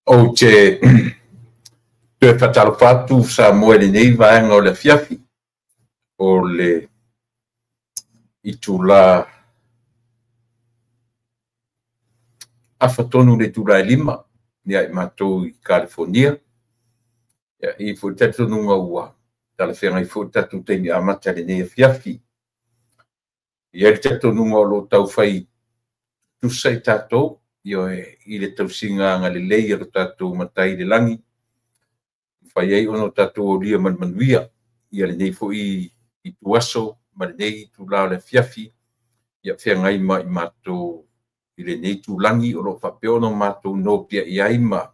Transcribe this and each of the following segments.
Ou te toe faatalofa atu Samoa i lenei vaega o le afiafi o le itula afa tonu i le itula e 5 ia i matou i Kalifonia. Ia, e i ai foi le talitonuga ua talafeagai foi le tatou taimi amata i lenei afiafi. E i ai le talitonuga o lo o taufai tutusa i tatou, ioe, i le tausiga agalelei a lo tatou Matai i le lagi, e mafai ai ona tatou aulia ma le manuia lenei foi ituaso ma lenei itula o le afiafi, ia feagai ma i matou i lenei itulagi o lo o faapea ona matou nopiai ai ma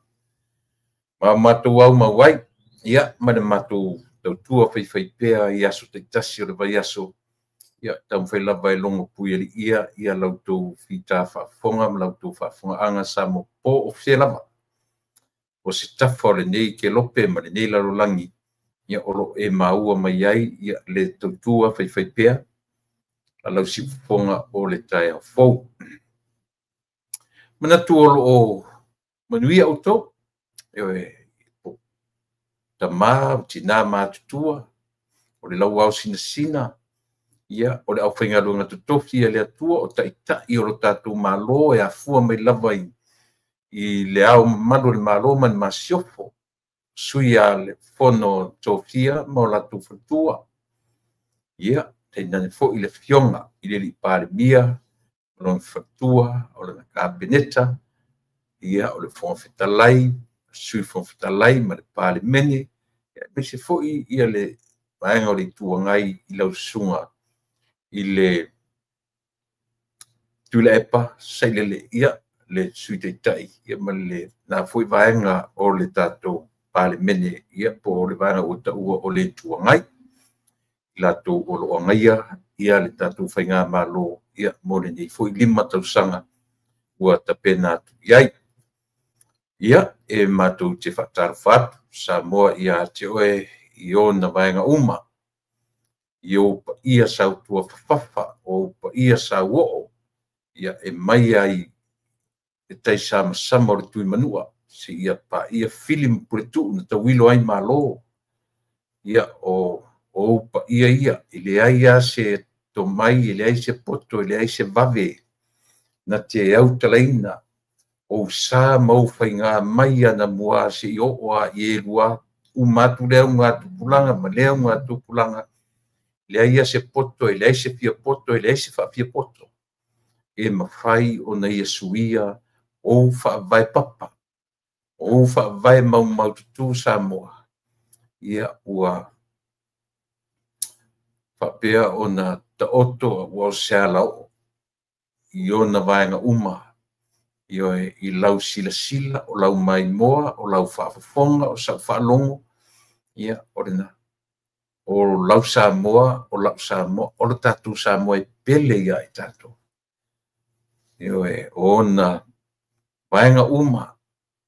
matou aumau ai, ia, ma le matou tautua faifaipea i aso taitasi o le vaiaso, ia taumafai lava e logo puialiia la outou fita faafofoga ma la outou faafofogaaga Samoa po o fea lava o se tafa o lenei kelope ma lenei lalolagi, ia o lo o e maua mai ai le tautua faifaipea a lau siufofoga o le taeao fou. Manatu o lo o manuia outou, ioe, o tama, o tina matutua, o le lauao sinasina, ia, o le aufaigaluega totofi a le Atua, o taitai o lo tatou Malo e afua mai lava i le Ao Mamalu o le Malo ma le Masiofo, Sui a le Fono Tofia ma o latou faletua, ia, tainane foi le Afioga i le Palemia, o lona faletua, o lana Kapeneta, ia, o le Fofoga Fetalai, Sui Fofoga Fetalai ma le Palemene, aemaise foi le vaega o le Itu Agai i lau susuga i le Tuilaepa Sailele, ia, le Sui Taitai, ia, ma lena foi vaega o le tatou Palemene, ia, po o le vaega ua taua o le Itu Agai, i latou o lo o agaia le tatou faigamalo, ia, mo lenei foi 5 tausaga ua tapena atu i ai. Ia, e matou te faatalofa atu Samoa ia te oe i ona vaega uma, i ou paia sautuafafafa, o ou paia sauoo, ia, e mai ai le taisamasama o le Tuimanua seia paia Fili ma Puletuu na tauilo ai Malo. Ia, o ou paia ia, e leai lava se tomai, e leai se poto, e leai se vave na te autalaina ou sa ma ou faiga mai anamua seia oo lava i e lua, uma atu lea augatupulaga ma lea augatupulaga, leai lava se poto, e leai se fiapoto, e leai se faafiapoto e mafai ona ia suia ou faavae papa, ou faavae maumaututu Samoa, ia, ua faapea ona taoto ua o se alaoo i ona vaega uma, ioe, i lau silasila, o lau maimoa, o lau faafofoga, o sau faalogo, ia, o lena. O lau Samoa, o lau Samoa, o le tatou Samoa e pele ia i tatou. Ioe, o ona vaega uma,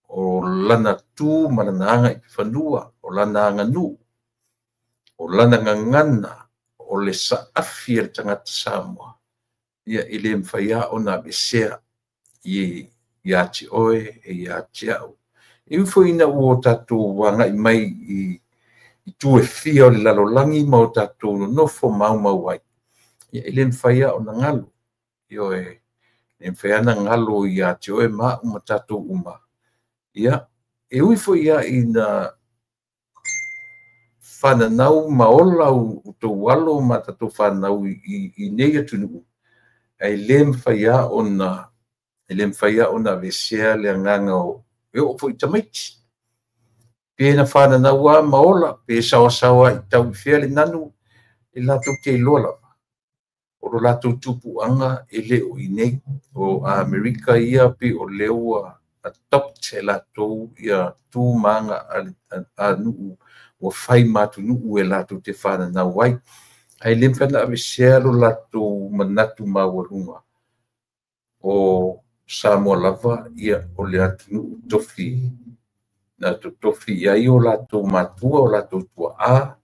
o lana tu ma lana aga i fanua, o lana aganuu, o lana gagana, o le saafi a le tagata Samoa, ia, e le mafai lava ona aveesea ia te oe e ia te au. E ui foi ina ua tatou agai mai i itu e fia o le lalolagi ma o tatou nonofo maumau ai, ia, e le mafai lava ona galo. Ioe, e le mafai lava ona galo ia te oe ma au ma tatou uma. Ia, e ui foi lava ina fananau ma ola outou alo ma tatou fanau i nei atunuu, ae le mafai lava ona aveesea le agaga o e oo foi i tamaiti. Pe na fananau lava ma ola, pe saoasaoa i tau i fea le nanu, e latou te iloa lava. O lo latou tupuaga e le o i nei. O Amerika ia pe o lea ua adopt e latou ia tu ma aga a nuu ua fai ma atunuu e latou te fananau ai. Ae le mafai ona aveesea lo latou manatu maualuga o Samoa lava, ia, o le atunuu tofi na totofi i ai o latou matua, o latou tuaa,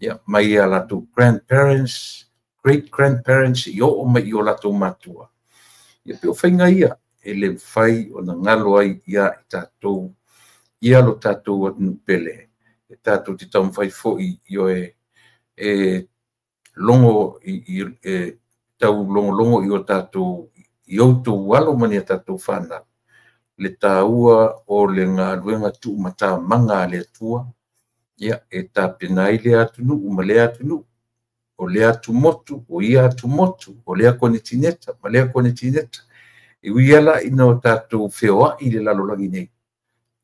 ia, mai a latou grandparents, great grandparents, i oo mai i o latou matua. Ia, pe o faiga ia e le mafai ona galo ai ia i tatou Ia lo tatou atunuu pele, e tatou te taumafai foi ioe e logo e tau logologo i o tatou i outou alo ma ni a tatou fanau le taua o le galuega tuumatamaga a le Atua, ia e tapena ai lea atunuu ma lea atunuu, o lea atumotu, o ia atumotu, o lea konetineta ma lea konetineta. E ui lava la ina o tatou feoai i le lalolagi nei,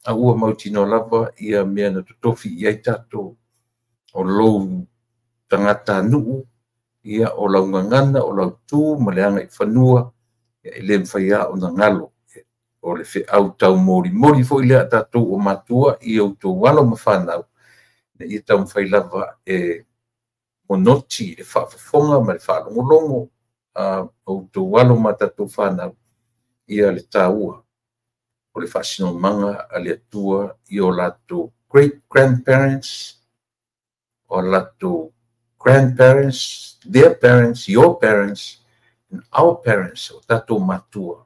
a ua mautinoa lava ia mea na totofi i ai tatou, o lou tagatanuu, ia o lau gagana, o lau tu ma le agaifanua, e le mafai lava ona galo. O le feau taumolimoli foi lea a tatou o matua i outou alo ma fanau, ina ia taumafai lava e monoti le faafofoga ma le faalogologo a outou alo ma tatou fanau ia le taua o le faasinomaga a le Atua i o latou great grandparents, o latou grandparents, their parents, your parents, and our parents, o tatou matua,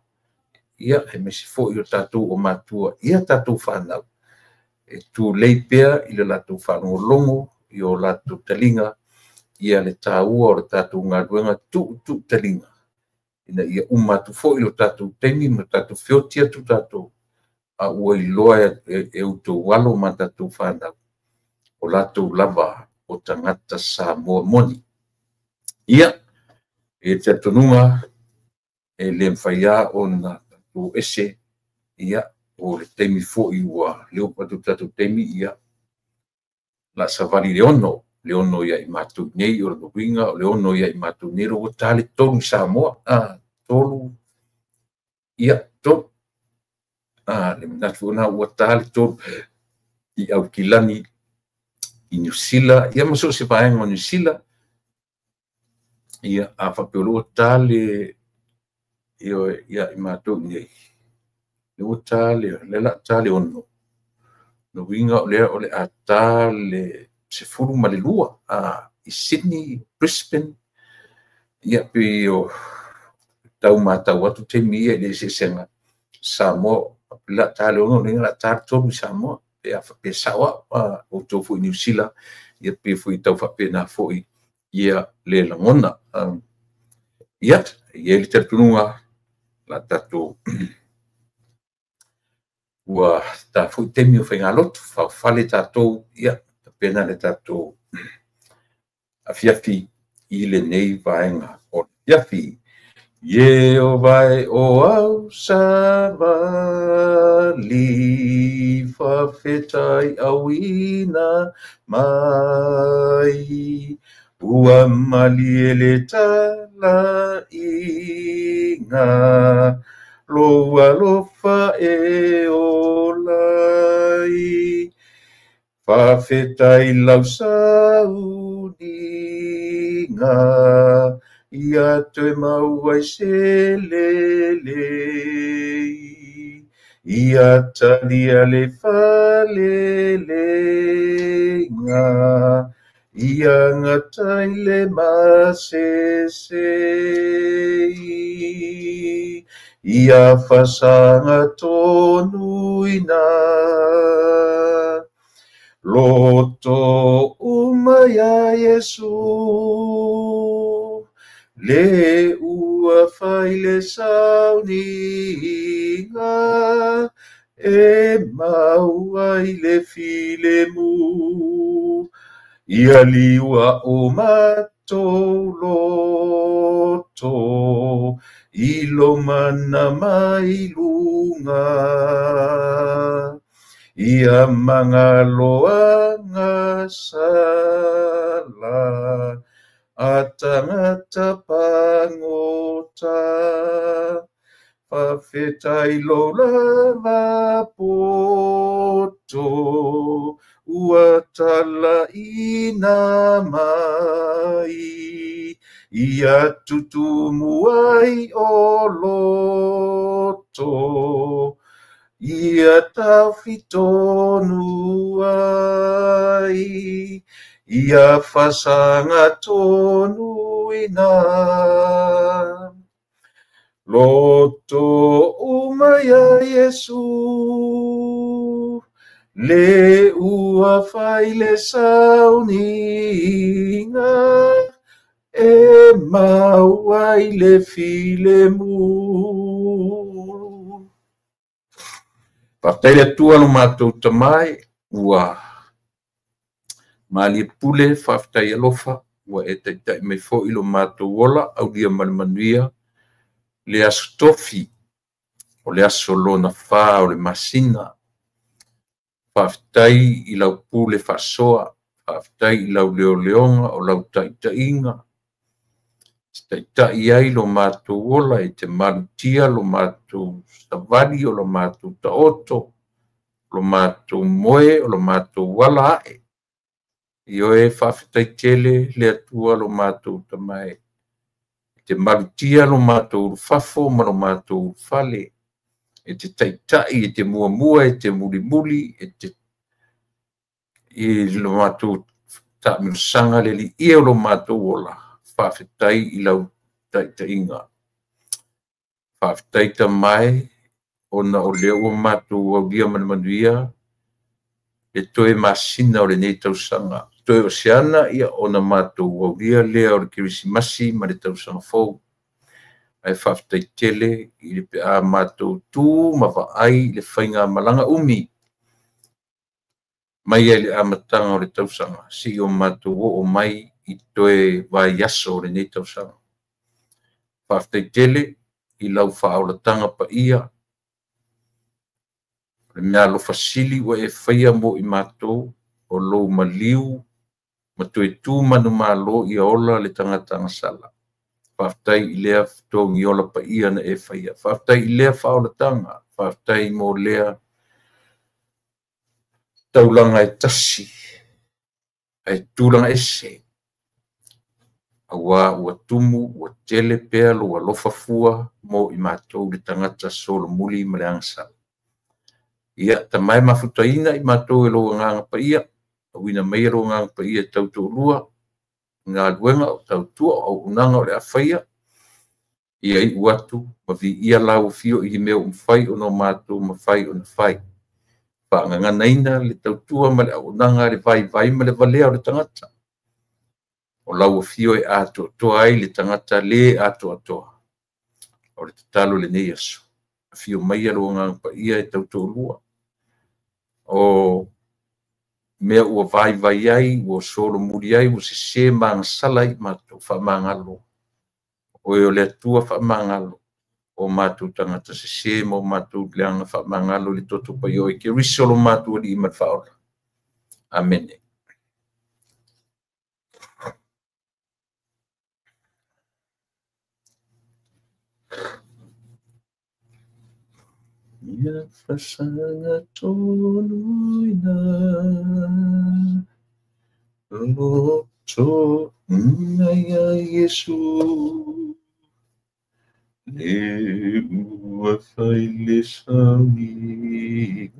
ia aemaise foi o tatou o matua ia tatou fanau, e tulei pea i le latou faalogologo i o latou taliga ia le taua o le tatou galuega tuutuutaliga, ina ia uma atu foi lo tatou taimi ma tatou feoti atu tatou, a ua iloa e outou alo ma tatou fanau, o latou lava o tagata Samoa moni. Ia, e talitonuga e le mafai lava ona tatou ese, ia, o le taimi foi ua leo atu tatou taimi, ia, la savali i le 6, le 6 ia i matou nei, o le uiga o le 6 ia i matou nei, ua ta le 3 i Samoa, 3, ia, 3, le manatu foi lena ua ta le 3 i Aukilani, i Niu Sila, ia ma so o se vaega o Niu Sila, ia, a faapea ua ta le, ia i matou nei, ua ta le, le la ta le 6, le uiga o lea o le a ta le 12 i Sydney, Brisbane, ia pei o tau matau atu taimi ia i le eseesega Samoa, la ta le 6, la ta le 3 i Samoa, pe a faapea sao au, outou foi i Niu Sila, ia pei foi tau faapena foi ia le lagona. Ia, e i ai le talitonuga, la tatou ua ta foi taimi o faigalotu, faofale tatou, ia, tapena le tatou afiafi i lenei vaega o le afiafi. Ieova e o au savali, faafetai auina mai, ua malie le talaiga, lou alofa e olai. Faafetai lau sauniga, ia toe mau ai se lelei, ia talia le falelega, ia gatai le masese, ia fasaga tonuina. Loto uma ia Iesu, le ua fai le sauniga, e mau ai le filemu, ia liua o matou loto, i lo mana mai luga. Ia mangaloaga sala, a tagata pagota. Faafetai lou lava poto, ua talaina mai, ia tutumu ai o loto, ia taofitonu ai, ia fasaga tonuina. Loto uma ia Iesu, Le ua fai le sauniga e mau ai le filemu. Faafetai le Atua lo matou tamai ua malie pule, faafetai alofa ua e taitai mai foi lo matou ola aulia ma le manuia le aso tofi o le aso lona 4 o le masina. Faafetai i lau pule faasoa, faafetai i lau leoleoga o lau taitaiga. Taitai ai lo matou ola e te malutia lo matou savali o lo matou taoto, lo matou moe o lo matou ala ae. Ioe, faafetai tele le Atua lo matou tamai. Te malutia lo matou ulufafo ma lo matou ulufale. E te taitai, e te muamua, e te mulimuli, e te i lo matou taamilosaga le alii o lo matou ola. Faafetai i lau taitaiga. Faafetai tamai ona o lea ua matou aulia ma le manuia le toe masina o lenei tausaga. Toe o se ana ia ona matou aulia lea o le Kerisimasi ma le tausaga fou. Ae faafetai tele i le pe a matou tu ma vaai i le faigamalaga umi mai ai le amataga o le tausaga seia o matou oo mai i toe vaiaso o lenei tausaga. Faafetai tele i lau faaolataga paia, le mea alofa sili ua e faia mo i matou o lou maliu ma toe tu manumalo ia ola le tagata agasala. Faafetai i lea togiola paia na e faia. Faafetai i lea faaolataga. Faafetai mo lea taulaga e tasi ae tulaga ese. Aua ua tumu ua tele pea lou alofa fua mo i matou le tagata solomuli ma le agasala. Ia tamai mafutaina i matou e lou agaga paia, auina mai lou agaga paia tautoalua, galuega o tautua o auaunaga o le afaia, ia iu atu ma viia lau afio i le mea ua mafai ona matou mafai ona fai. Faagaganaina le tautua ma le auaunaga le vaivai ma le valea o le tagata. O lau afio e atoatoa ai le tagata le atoatoa. O le tatalo lenei aso. Afio mai lou agaga paia e tautoalua. O mea ua vaivai ai, ua solomuli ai, ua sese ma agasala ai matou faamagalo. Oe o le Atua faamagalo o matou tagata sese ma o matou leaga faamagalo i le toto paia o Keriso lo matou alii ma le faaola. Amene. Ia fasaga toluina loto ia Iesu le ua fai le sauniga.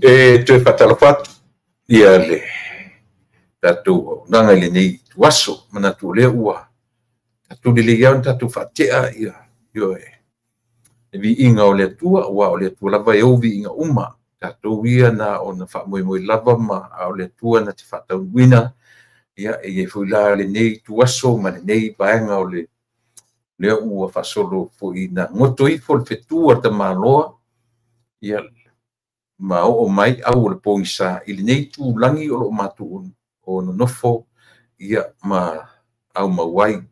E toe faatalofa atu ia le tatou auaunaga i lenei ituaso. Manatu o lea ua tatou lelei lava ona tatou faatea ia ioe le viiga o le Atua, aua o le Atua lava e ou viiga uma. Tatou ia na ona faamoemoe lava ma a o le Atua na te faataunuuina. Ia e i ai foi la lenei ituaso ma lenei vaega o le lea ua faasolo foi na goto ifo le fetu a le tamaloa ia ma oo mai au o le pogisa i lenei tulagi o lo o matou o nonofo ia ma aumau ai.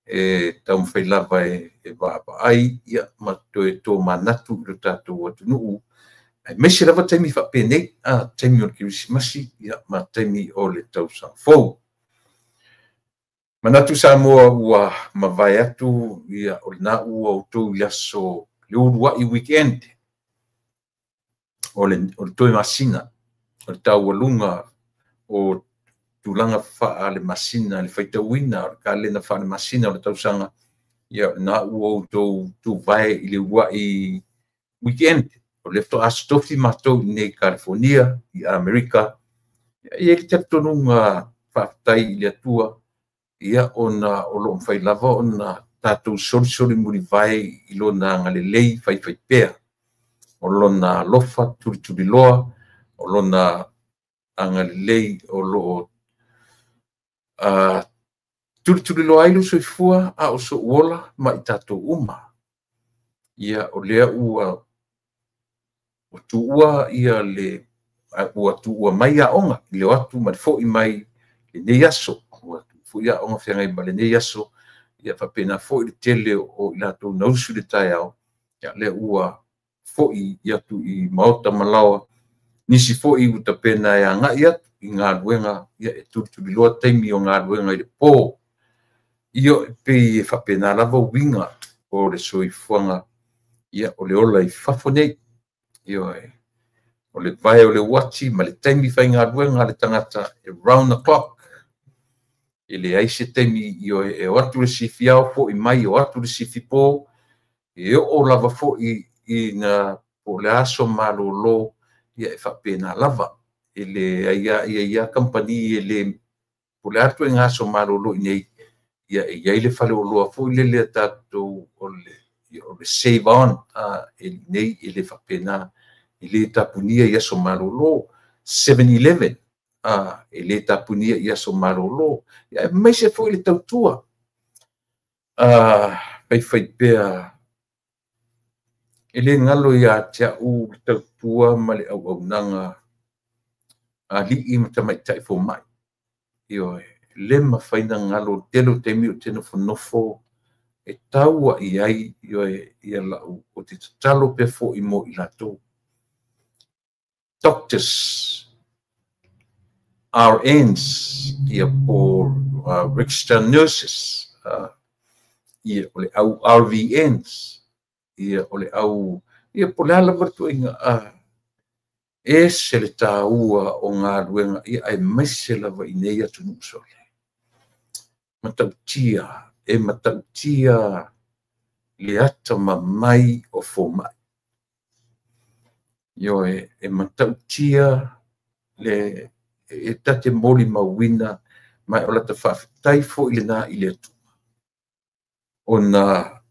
E taumafai lava e vaavaai ia ma toe tomanatu i lo tatou atunuu. Aemaise lava taimi faapenei, taimi o le Kerisimasi ia ma taimi o le tausaga fou. Manatu Samoa ua mavae atu ia o lena ua outou i le aso le uluai weekend o le toe masina o le taualuga o tulaga faale masina le faitauina o le kalena faale masina o le tausaga. Ia na ua outou tuvae i le uluai weekend o le faatoa aso tofi matou i nei California i Amerika. E i ai le talitonuga faafetai i le Atua ia ona o lo o mafai lava ona tatou solisoli mulivae i lona agalelei faifaipea, o lona alofa tulituliloa, o lona agalelei o loo tulituliloa ai lou soifua a o sou ola ma i tatou uma. Ia o lea ua tuua ia le ua tuua mai aoga i le o atu ma le foi mai lenei aso, ua foi aoga feagai ma lenei aso. Ia faapena foi le tele o i latou na usu i le taeao, ia lea ua foi atu i maota ma laoa. Nisi foi ua tapena e agai atu i galuega, ia e tulituliloa taimi o galuega i le po. Ia e pei e faapena lava uiga o le soifuaga, ia o le ola i fafo nei. Ioe, o le vae o le uati ma le taimi faigaluega a le tagata e round the clock. E leai se taimi, ioe, e o atu le sifi ao foi mai, o atu le sifi po, e oo lava foi ina po o le aso malolo, ia e faapena lava. E leai lava, ia kamupani e le po o le a le ituaiga aso malolo i inei, ia e i ai le faleoloa foi lele a tatou o le Save On, e nei e le faapena, e le tapunia i aso malolo. 7-Eleven, e le tapunia i aso malolo. Ia aemaise foi le tautua faifaipea. E le galo ia te au le tautua ma le auaunaga a alii ma tamaitai fomai. Ioe, le mafai ona galo tele o taimi ou te nofonofo e taua i ai, ioe, ia lau, ou te tatalo pea foi mo i latou. Doctors, RNs, ia po registered nurses, ia o le au RVNs, ia o le au, ia po o le a lava le ituaiga, ese le taua o galuega, ia aemaise lava i nei atunuu sole. Matautia, e matautia le atamamai o fomai. Ioe, e matautia le e ta te molimauina, ma o lata faafetai foi lena i le Atua. Ona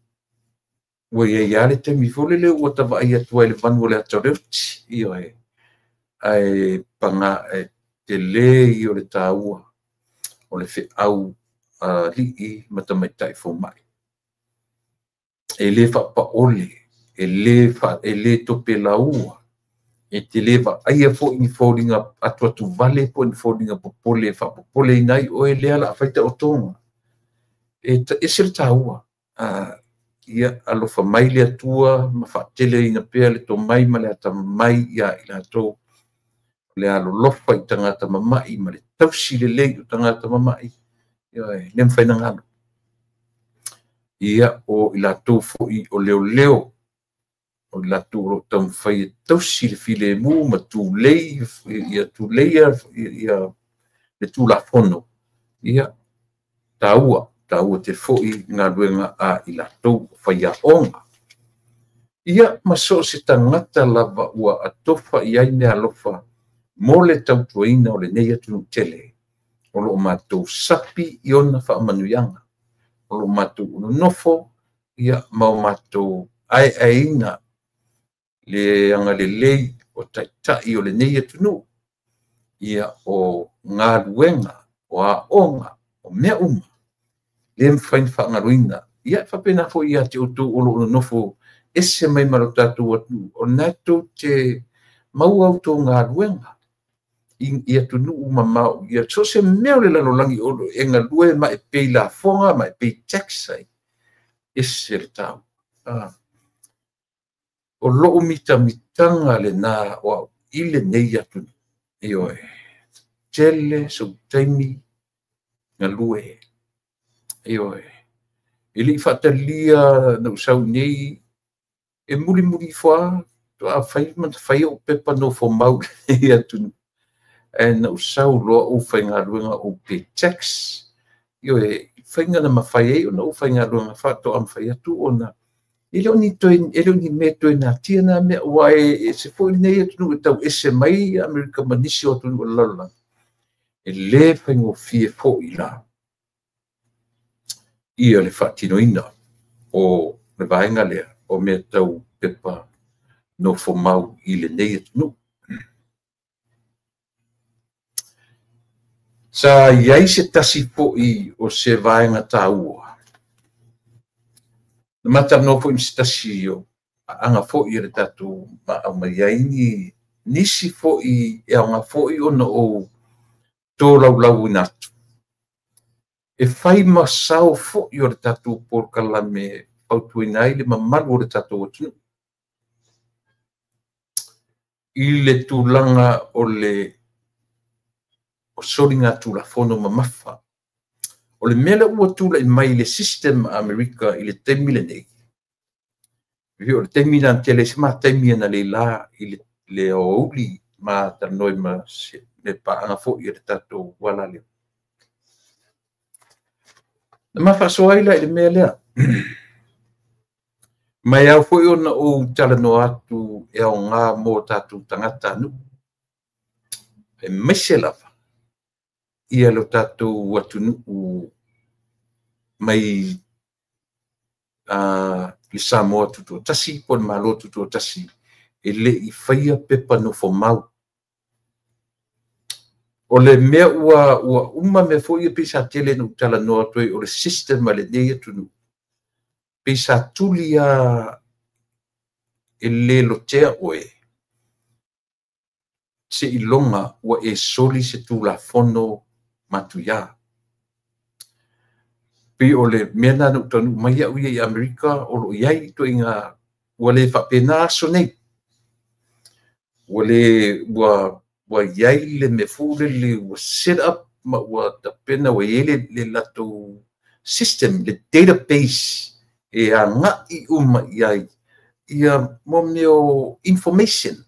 ua iai lava le taimi foi lele ua ta vaai atu ai i le vanu o le ata o le oti, ioe, ae paga e tele ia o le taua o le feau a alii ma tamaitai fomai. E le faapaole, e le topelaua, e te le vaaia foi ni foliga atuatuvale po o ni foliga popole e faapopoleina ai oe lea o le a fai taotoga. E ese le taua. Ia alofa mai le Atua ma faateleina pea le tomai ma le atamamai ia i latou, le alolofa i tagata mamai ma le tausi lelei o tagata mamai. Ioe, le mafai ona galo. Ia o i latou foi o leoleo, o i latou o lo o taumafai e tausi le filemu ma tulei ia tuleia ia le Tulafono, ia taua, taua tele foi galuega a i latou o faiaoga. Ia ma so o se tagata lava ua atofa i ai meaalofa mo le tautuaina o lenei atunuu tele, o lo o matou sapi i ona faamanuiaga, o lo o matou nonofo, ia ma o matou aeaeina le agalelei o taitai o lenei atunuu, ia o galuega, o aoga, o mea uma, le mafai ona faagaloina. Ia faapena foi ia te outou o lo o nonofo ese mai ma lo tatou atunuu, o lena tou te maua outou galuega i atunuu mamao, ia so o se mea o le lalolagi o e galue ma e pei lafoga ma e pei tax ai, ese le taua. O lou mitamitaga lena o au i lenei atunuu. Ioe, tele sou taimi galue. Ioe, e le i faatalia na ou sau nei, e mulimuli ifo lava, faatoa fai ma fai ou pepa nofo mau i lenei atunuu. Ae na ou sau loa ou faigaluega ou pay tax. Ioe, faiga na mafai ai ona ou faigaluega faatoa mafai atu ona e le o ni toe, e le o ni mea toe natia na mea, ua e ese foi lenei atunuu e tau ese mai Amerika ma nisi o atunuu o le lalolagi. E le faigofie foi la ia le faatinoina. o le vaega lea o mea tau pepa nofomau i lenei atunuu. Sa i ai se tasi foi o se vaega taua. Na matalanoa foi ma se tasi o paaga foi a le tatou ma aumai ai ni nisi foi e aoga foi ona ou tolaulauina atu. E fai ma sao foi o le tatou polokalame e fautuaina ai le mamalu o le tatou atunuu i le tulaga o le soligatulafono mamafa. O le mea lea ua tulai mai i le system a Amerika i le taimi lenei, o le taimi lena na tele ai se ma taimi analeila i le aoauli ma talanoa ai ma le paaga foi a le tatou ala lea. Na ma faasoa ai la i le mea lea. Ma e ao foi ona ou talanoa atu e aoga mo tatou tagatanuu, aemaise lava ia lo tatou atunuu mai le Samoa Tutoatasi po o le Malo Tutoatasi e le i faia pepa nofomau. O le mea ua uma mea foi ia pei sa tele na ou talanoa atu ai, o le system a lenei atunuu pei sa tuli lava e le lotea oe seiloga ua e soli se tulafono matuia. Pei o le mea lena na ou taunuu mai au ia i Amerika, o lo o i ai ituaiga ua le faapena aso nei. Ua i ai le mea foi lele ua set up ma ua tapena, ua i ai le latou system, le database e agai uma i ai ia mo mea o information,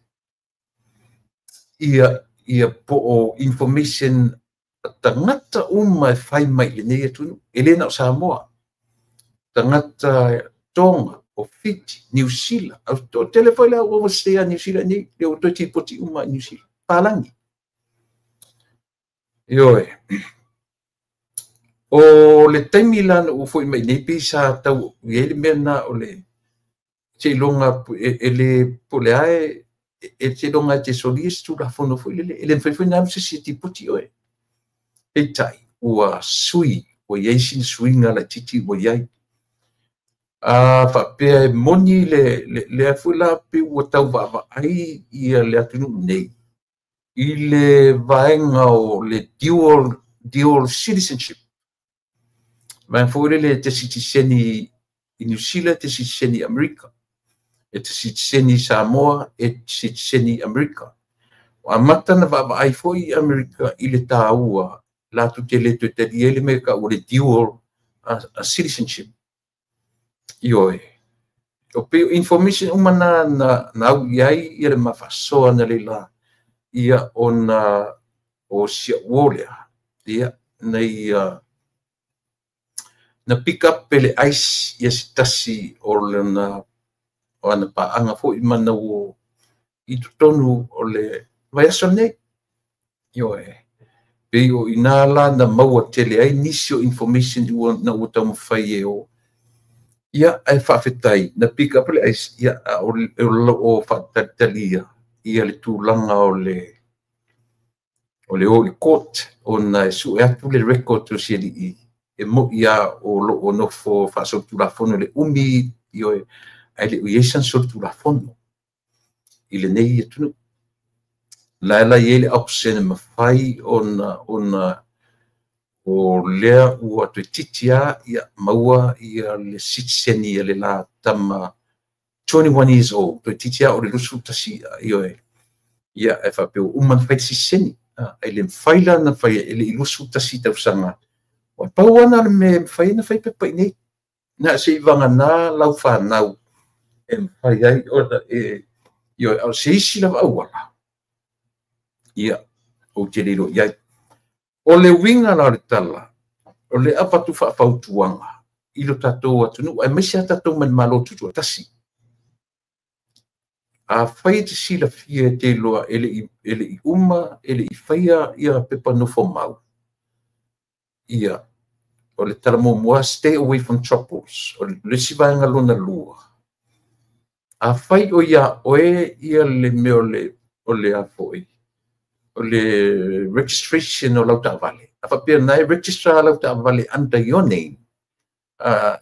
ia po o information a tagata uma e fai mai i lenei atunuu, e le na o Samoa, tagata Tonga, o Fiti, Niu Sila, o tele foi le au overstay a Niu Sila nei, lea ua toe tipoti uma i Niu Sila, palagi. Ioe. O le taimi la na ua foi mai nei, pei sa tau i ai le mea lena o le seiloga e le po o le a e seiloga e te solia se tulafono foi lele, e le mafai foi ona alu se isi e tipoti oe. Peitai, ua sui, ua i ai sina suiga laitiiti ua i ai. A faapea e moni lea foi la pei ua tau vaavaai ia le atunuu nei i le vaega o le dual citizenship. Vaega foi lele e te sitiseni i Niu Sila, e te sitiseni i Amerika, e te sitiseni i Samoa, e te sitiseni i Amerika. Ua amata na vaavaai foi i Amerika i le taua latou te le toe talia ai le mea e taua o le dual citizenship. Ioe. O pei o information uma na au i ai ia le mafaasoa analeila ia ona o si au uo lea, ia, na ia na pick up e le ICE ia se tasi o lona o ana paaga foi ma na uo i totonu o le vaiaso lenei. Ioe. Pei o ina la na maua tele ai nisi o information na ua taumafai e o. Ia, ae faafetai, na pick up le ICE, ia, o lo o faatalitali ia le tulaga o le o i le court, ona e sue atu le record o si alii e moi a o lo o nofo faasolitulafono le umi, ioe, ae le o i ai sana solitulafono i lenei atunuu. La la i ai le option e mafai ona o lea ua toeitiiti lava ia maua ia le citizen ia le la tama 21 years old, toeitiiti lava o le 21, ioe. Ia, e faapea ua uma ona fai le citizen. Ai le mafai la ona fai e le i 21 tausaga. Ua pau lava le mea e mafai ona fai pepa i nei. Na se i vagana lau fanau e mafai ai ona e, ioe, o se isi lava auala. Ia, ou te le iloa i ai. O le uiga la o le tala, o le avatu faafautuaga i lo tatou atunuu, aemaise a tatou mai le Malo Tutoatasi. A fai e te silafia e te iloa e le i uma, e le i faia ia pepa nofomau, ia, O le tala muamua, stay away from troubles. O le isi vaega lona lua, afai o ia oe ia le mea o le a foi, o le registration o lau taavale. A faapea na e register lau taavale under your name,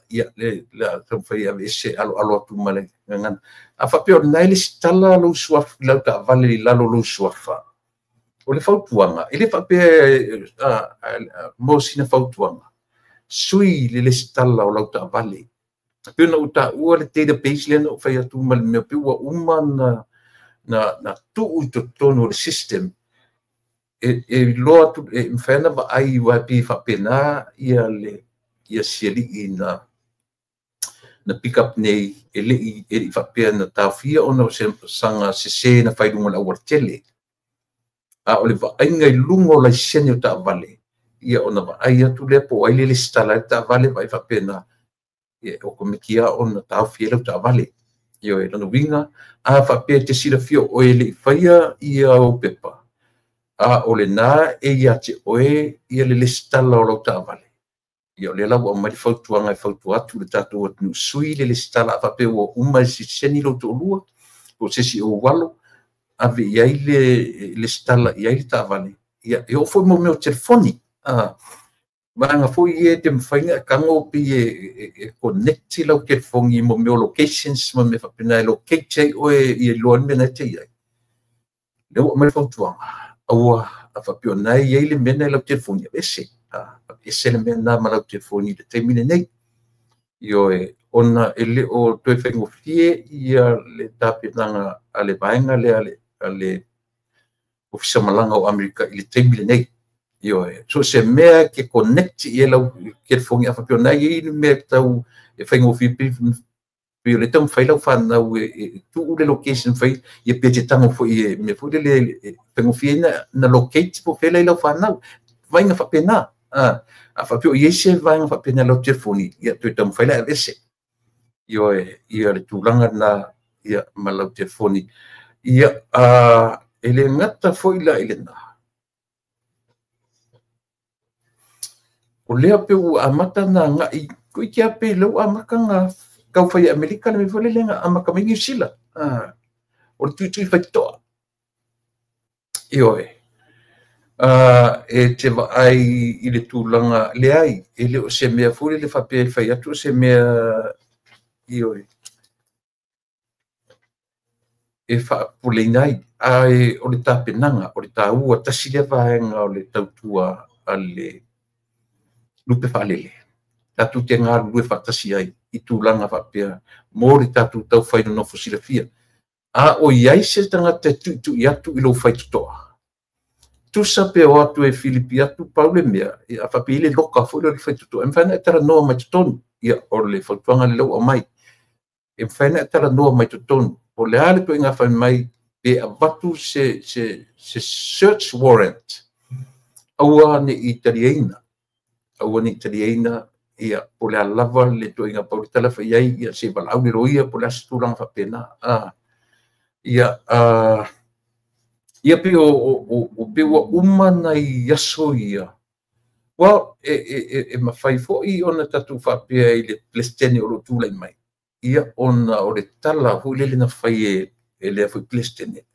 ia le taumafai e aveese aloalo atu ma le gagana. A faapea o lena e lesitala lou suafa, lau taavale i lalo lou suafa, o le fautuaga, e le faapea mo sina fautuaga, sui le lesitala o lau taavale. Pei ona ou taua le database lea na ou fai atu ma le mea pei ua uma na tuu i totonu o le system e iloa atu, e mafai ona vaai aua e pei e faapena ia le ia sialii na pick up nei, e le i faapea na taofia ona o se saga sese na fai i luga o le aualatele. A o le vaaiga i luga o laisene o taavale, ia ona vaai atu lea po o ai le lesitala ai le taavale, vaai faapena, ia otomeki lava ona taofi ai lau taavale. Ioe, lona uiga, a faapea e te silafia o oe e le i faia ia ou pepa, a o lena e ia te oe ia le lesitala o lau taavale, ia o lea la ua aumai le fautuaga e fautua atu le tatou atunuu, sui le lesitala a faapea ua uma e sitiseni lou toalua, po o se isi ou alo, ave i ai le lesitala i ai le taavale. Ia, e oo foi mo mea o telefoni. Vaega foi ia e te mafai ona e tago pei e connect lau telefoni mo mea o locations ma mea faapena e locate ai oe ia iloa le mea na e te i ai. Lea ua aumai le fautuaga, aua a faapea o lena e i ai le mea na i lau telefoni, aveese. Aveese le mea lena ma lau telefoni i le taimi lenei. Ioe, ona e le o toe faigofie ia le tapenaga a le vaega lea a le Ofisa Malaga o Amerika i le taimi lenei. Ioe, so se mea ke connect i ai lau telefoni a faapea o lena e i ai le mea tau e faigofie pei o le taumafai lau fanau e tuu le location fai, ia pe te tago foi e mea foi lele e faigofie na locate po o fea la i lau fanau. Vaaiga faapena. A faapea o i ai se vaega faapena i lau telefoni, ia toe taumafai la e aveese. Ioe, ia le tulaga lena ia ma lau telefoni. Ia, e le gata foi la i lena. O lea pe ua amata na agai, toeitiiti lava pe lea ua amata na taufai e Amerika le mea foi lele na amata mai Niu Sila. O le tuitui faitotoa. Ioe, e te vaai i le tulaga leai, e le o se mea foi lele faapea e fai atu o se mea, ioe, e faapuleina ai. Ae o le tapenaga, o le taua, tasi lea vaega o le tautua a le lupe faalele. Tatou te galulue faatasi ai i tulaga faapea mo le tatou taufai nonofo silafia. A o i ai se tagata e tuitui atu i lou faitotoa, tusa pe o atu e filipi atu pau le mea, a faapea i le loka foi lea o le faitotoa, e mafai ona e talanoa mai totonu. Ia, o le fautuaga lea ua aumai, e mafai ona e talanoa mai totonu. O le a le ituaiga fai mai pe avatu se search warrant, aua ne i taliaina. Aua ne i taliaina, ia, po o le a lava le ituaiga pau le tala fai ai, ia, se valaau le loia, po o le a se tulaga faapena. Ia, ia pe o pe ua uma nai aso ia. Well, e mafai foi ona tatou faapea i le Peresetene o lo o tulai mai. Ia, ona o le tala foi lele na fai e lea foi Peresetene,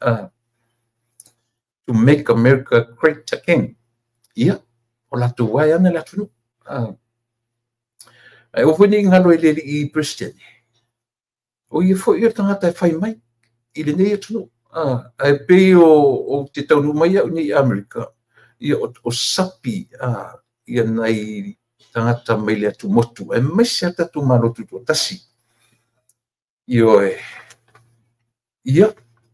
to make America great again. Ia, o latou ai ana le atunuu. Ae aua foi ne i galo e le alii Peresetene, o ia foi o le tagata e fai mai i lenei atunuu. Ae pei o te taunuu mai au nei i Amerika, ia o sapi ia nai tagata mai le atumotu, aemaise a tatou Malo Tutoatasi. Ioe, ia,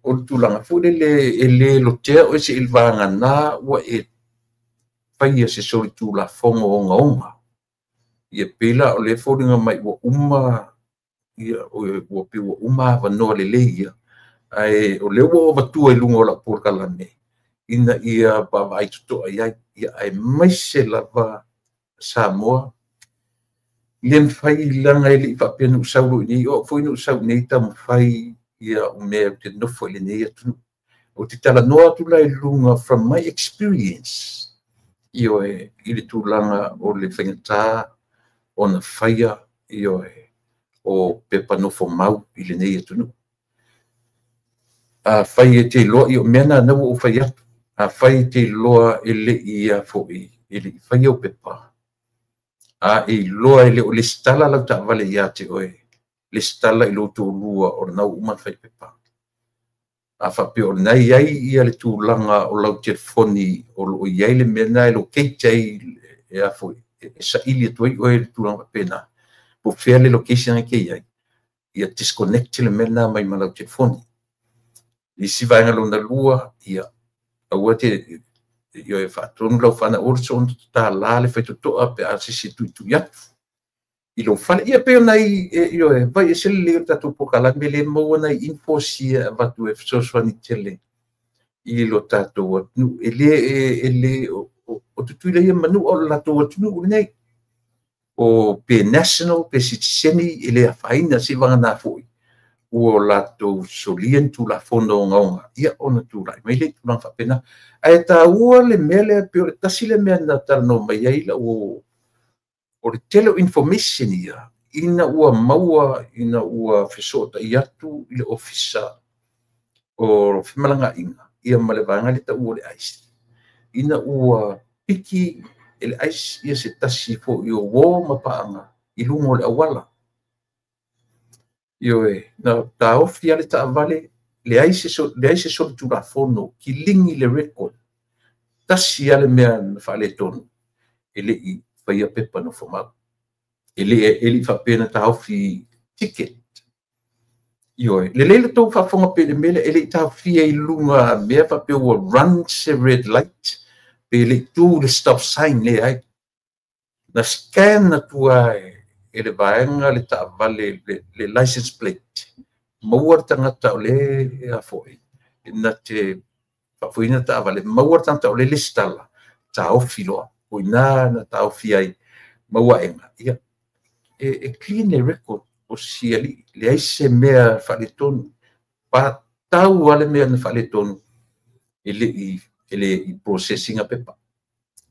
o le tulaga foi lele e le lotea oe se i vagana ua e faia se solitulafono ogaoga. Ia pei la o lea foliga mai ua uma, ia, ua pei ua uma avanoa lelei ia. Ae o lea ua ou avatua i luga o lau polokalame, ina ia vaavaai totoa i ai. Ia, aemaise lava Samoa, le mafai leaga e le i faapea na ou sau loa i inei, o au foi na ou sau i inei taumafai ia o mea ou te nofo i lenei atunuu. Ou te talanoa atu la i luga from my experience, ioe, i le tulaga o le faigata ona faia ioe o pepa nofo mau i lenei atunuu. Afai e te iloa, ia o mea na na ua ou fai atu. Afai e te iloa e le i ia foi, e le i faia ou pepa, a e iloa e le o lesitala lau taavale ia te oe, lesitala i lou toalua o lena ua uma ona fai pepa. A faapea o lena e i ai ia le tulaga o lau telefoni o lo o i ai le mea lena e locate ai e a foi, e saili atu ai oe i le tulaga faapena, po o fea le location e te i ai, ia disconnect le mea lena mai ma lau telefoni. Isi vaega lona lua, ia aua te ia e faatonu lau fanau aua le soona tatala le faitotoa pe a se isi e tuitui atu i lou fale. Ia pei o nai ioe, vai ese lelei o le tatou polokalame lea e maua nai infos ia e avatu e fesoasoani tele i lo tatou atunuu. E le, e le, o Tutuila ia Manua o le latou atunuu lenei. O pe national, pe sitiseni, e le afaina seivagana foi ua latou solia ni tulafono ogaoga, ia ona tulai mai lea i tulaga faapena. Ae taua le mea lea, pei o le tasi le mea na talanoa mai ai lau, o le tele o information ia, ina ua maua, ina ua fesootai atu i le ofisa o femalagaaiga, ia ma le vaega lea taua o le ICE, ina ua piki e le ICE ia se tasi foi o uo ma paaga i luga o le auala. Ioe, na taofi lava le taavale, leai se solitulafono, kiligi le record, tasi lava le mea na faaletonu, e le i faia pepa nofomau. E le i faapea na taofi ticket. Ioe, lelei le tou faafofoga pea i le mea lea, e le i taofia i luga mea faapea ua run se red light, pe le i tu le stop sign, leai. Na scan atu lava e le vaega le taavale, le license plate, maua le tagata o le a foi, na te faafoeina taavale, maua le tagata o le lesitala, taofi loa. O ina na taofi ai maua aega. Ia, e clean le record o si alii, leai se mea faaletonu. Pa tau lava le mea na faaletonu, e le i process ina pepa.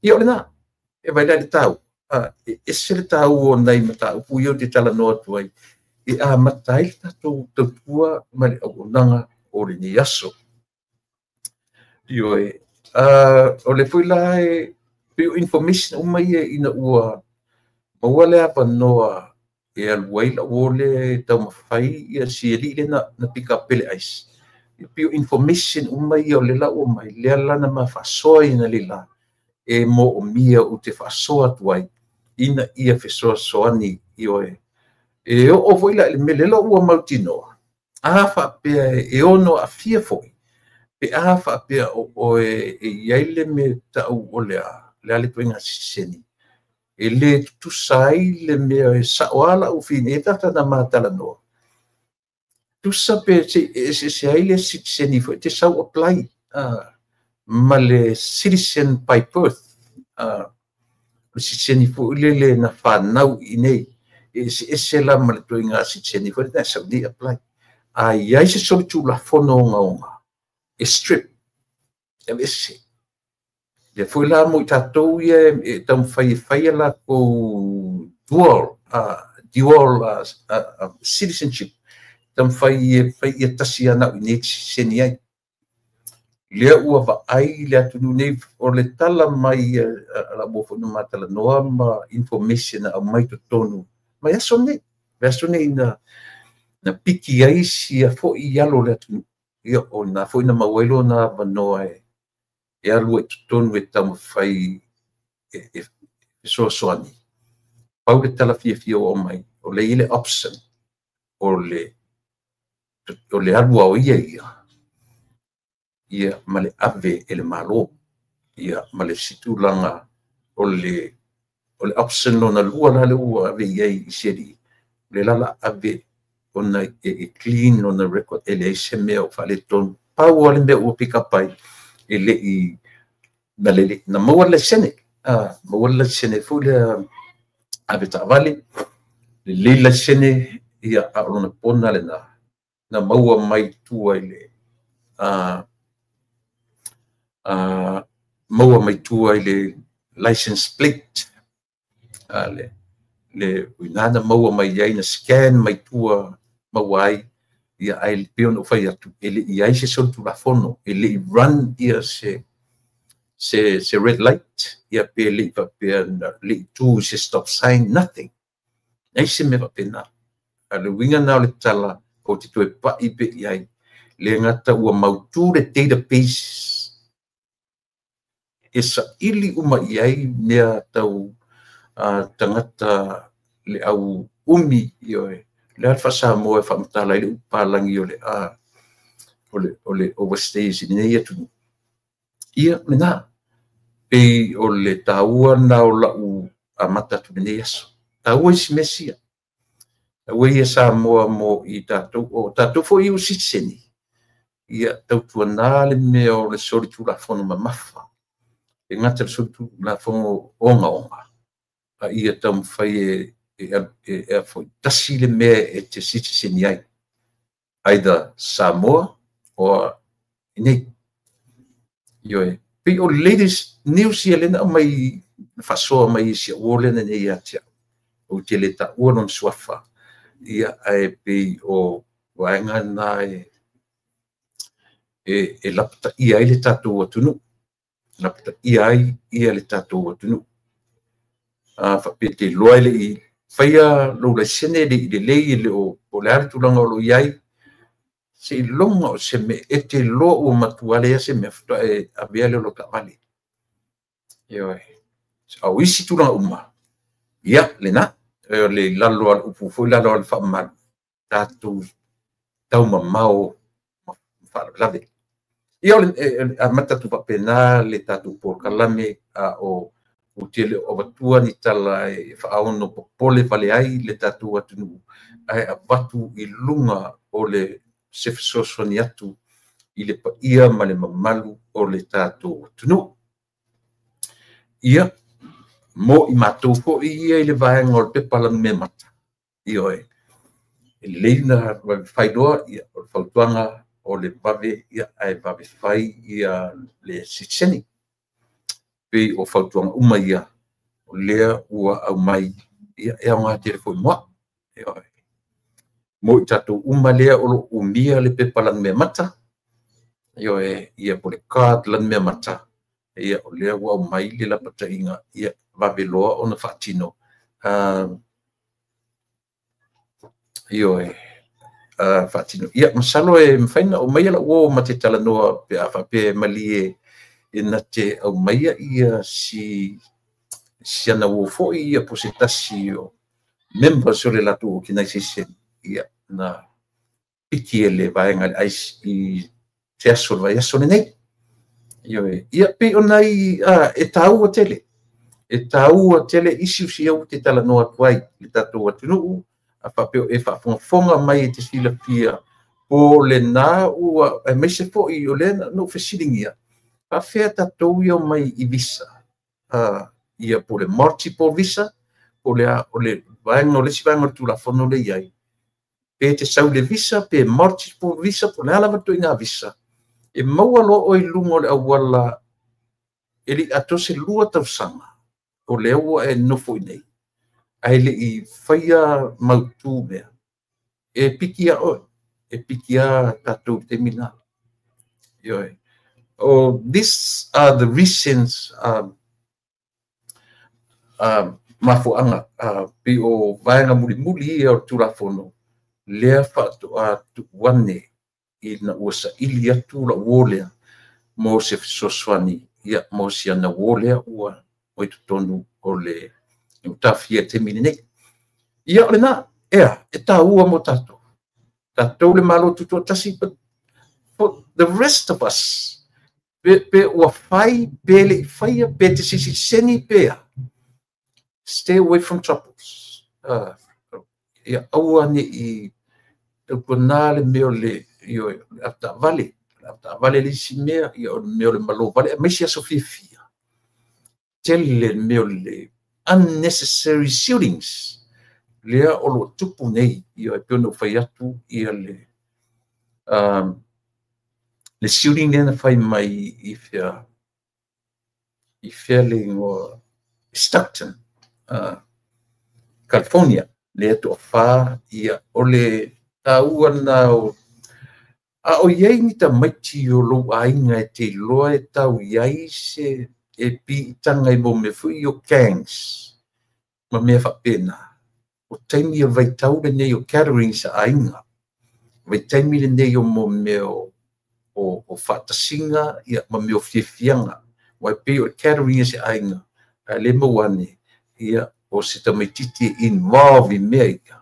Ia o lena, e vai la i le tau. E ese le taua o nai mataupu ia ou te talanoa atu ai, e amata ai le tatou tautua ma le auaunaga o lenei aso. Ioe, o le foi la e pei o information uma ia ina ua maua le avanoa e alu ai lau o lea e taumafai ia si alii lea na pick up e le ICE. E pei o information uma ia o le la ua mai, lea la na ma faasoa ina le la, e moomia ou te faasoa atu ai ina ia fesoasoani ioe. E oo foi la i le mea lea ua mautinoa, a faapea e ono aafia foi, pe a faapea o oe e i ai le mea tau o le a le ituaiga sitiseni, e le tutusa ai le mea e sao lava lau fine, e tata na matalanoa. Tusa pe se eseese ai le sitiseni foi te sau apply ma le citizen by birth, le sitiseni foi lele na whanau i nei, e eseese la ma le ituaiga sitiseni foi na sau nei apply. A i ai se solitulafono ogaoga, e strip, e aveese. Lea foi la mo i tatou ia e taumafai e faia latou dual citizenship, taumafai e fai ia tasi ana i nei sitiseni ai. Lea ua vaai le atunuu nei, o le tala mai a la ua foi na matalanoa ma information na aumai totonu mai aso nei. Mai aso nei na piki ai sia foi i alo o le atunuu. Ia, o na foi na maua ai lona avanoa e alu ai totonu e taumafai e fesoasoani. Pau le tala fiafia ua aumai, o le i le option o le alu ao ia ia, ia ma le ave e le malo, ia ma le situlaga o le option lona lua la le ua ave i ai i si alii, le la ave ona e clean lona record, e leai se mea o faaletonu. Pau lava le mea ua pick up ai, e le i na maua le laisene, maua le laisene foi lea ave taavale, lelei laisene, ia a o lona pona lena, na maua mai tua i le maua mai tua i le license plate, le Le i ina na maua mai ai, na scan mai tua maua ai. Ia, ae pei ona ou fai atu, e le i ai se solitulafono, e le i run ia se red light, ia pe le i faapea le i tu se stop sign, nothing. Ai se mea faapena. A le uiga na o le tala o te toe pai pe i ai le gata ua mautu le database e saili uma i ai mea tau tagata le au umi. Ioe, le a faasamoa e faamatala ai le upalagi o le a o le overstays i lenei atunuu. Ia lena pei o le taua na o lau amata atu lenei aso. Taua isi mea sia, taua ia Samoa mo i tatou, o tatou foi o sitiseni. Ia tautuana le mea o le solitulafono mamafa, e gata le solitulafono ogaoga, a ia taumafai e foi tasi le mea e te sitiseni ai, either Samoa or inei. Ioe, pei o latest news ia lena aumai faasoa mai si au lena nei ia te au. Ou te le taua lona suafa. Ia, ae pei o vaega na e lapataia ai le tatou atunuu, lapataia ai ia le tatou atunuu. A faapea te iloa e le i faia lou laisene, le i lelei, e le o po o le a le tulaga o lo o i ai, seiloga o se mea e te iloa ua matua leai se mea faatoa e avea lea o lau taavale. Ioe, a o isi tulaga uma, ia lena o le lalo o le upu foi lalo o le faamamalu, tatou taumamao ma faalavelave. Ia, o le amata atu faapena le tatou polokalame, a o ou te le o avatua ni tala e faaono popole vale ai le tatou atunuu, ae avatu i luga o le se fesoasoani atu i le paia ma le mamalu o le tatou atunuu. Ia, mo i matou foi ia i le vaega o le pepa lanumea mata. Ioe, e lelei na vave loa. Ia, o le fautuaga o le vave, ia, ae vave fai ia le sitiseni. Pei o fautuaga uma ia o lea ua aumai, ia, e aoga tele foi mo au. Ioe, mo i tatou uma lea o lo o umia le pepa lanumea mata. Ioe, ia, po le card lanumea mata. Ia, o lea ua aumai le lapataiga, ia vave loa ona faatino. Ioe, faatino. Ia, masalo e mafai ona aumaia lau uo ma te talanoa pe a faapea e malie e na te aumaia ia si ana uo foi ia po se tasi o members o le latou organization, ia, na piki e le vaega le ICE i se aso o le vaiaso lenei. Ioe, ia, pei o nai e taua tele, e taua tele issues ia ua te talanoa atu ai le tatou atunuu. A faapea e faafogafoga mai e te silafia po lena ua aemaise foi o lea na ou fesiligia faafefea tatou ia mai i visa, ia po le multiple visa, po le a, o le vaega o le isi vaega o le tulafono le i ai, pe te sau le visa pe multiple visa, po le a lava ituaiga visa e maua loa oe i luga o le auala e le i atoa se 2 tausaga o lea ua e nofo i nei ae le i faia mautu mea, e piki a oe, e piki a tatou i le taimi lena. Ioe. Oh, these are the reasons, mafuaaga pei o vaega mulimuli ia o le tulafono lea faatoa tuu ane ina ua saili atu lau uo lea mo se fesoasoani, ia, mo si ana uo lea ua i totonu o le tafia i le taimi lenei. Ia, o lena, ea, e taua mo tatou, tatou le Malo Tutoatasi, but for the rest of us, pe ua fai, pe le i faia, pe te sisiseni pea, stay away from troubles. Ia aua ne i tautuana le mea o le, ioe, le avetaavale, le avetaavale le isi mea, ia, o le mea o le malo vale, aemaise aso fiafia tele le mea o le unnecessary shootings lea o lo o tupu nei. Ia, e pei ona ou fai atu ia le shooting lea na fai mai i fea, i fea le igoa, Stockton. California, lea toafa. Ia, o le taua na o a o iai ni tamaiti o lou aiga e te iloa e tau iai se e piitaga i mo mea foi o gangs ma mea faapena. O taimi o le vaitau lenei o gatherings a aiga, vaitaimi lenei o mo mea o faatasiga, ia, ma mea o fiafiaga. Ua e pei o le gathering e se aiga, ae le maua ane, ia, o se tamaitiiti e involve i mea ia,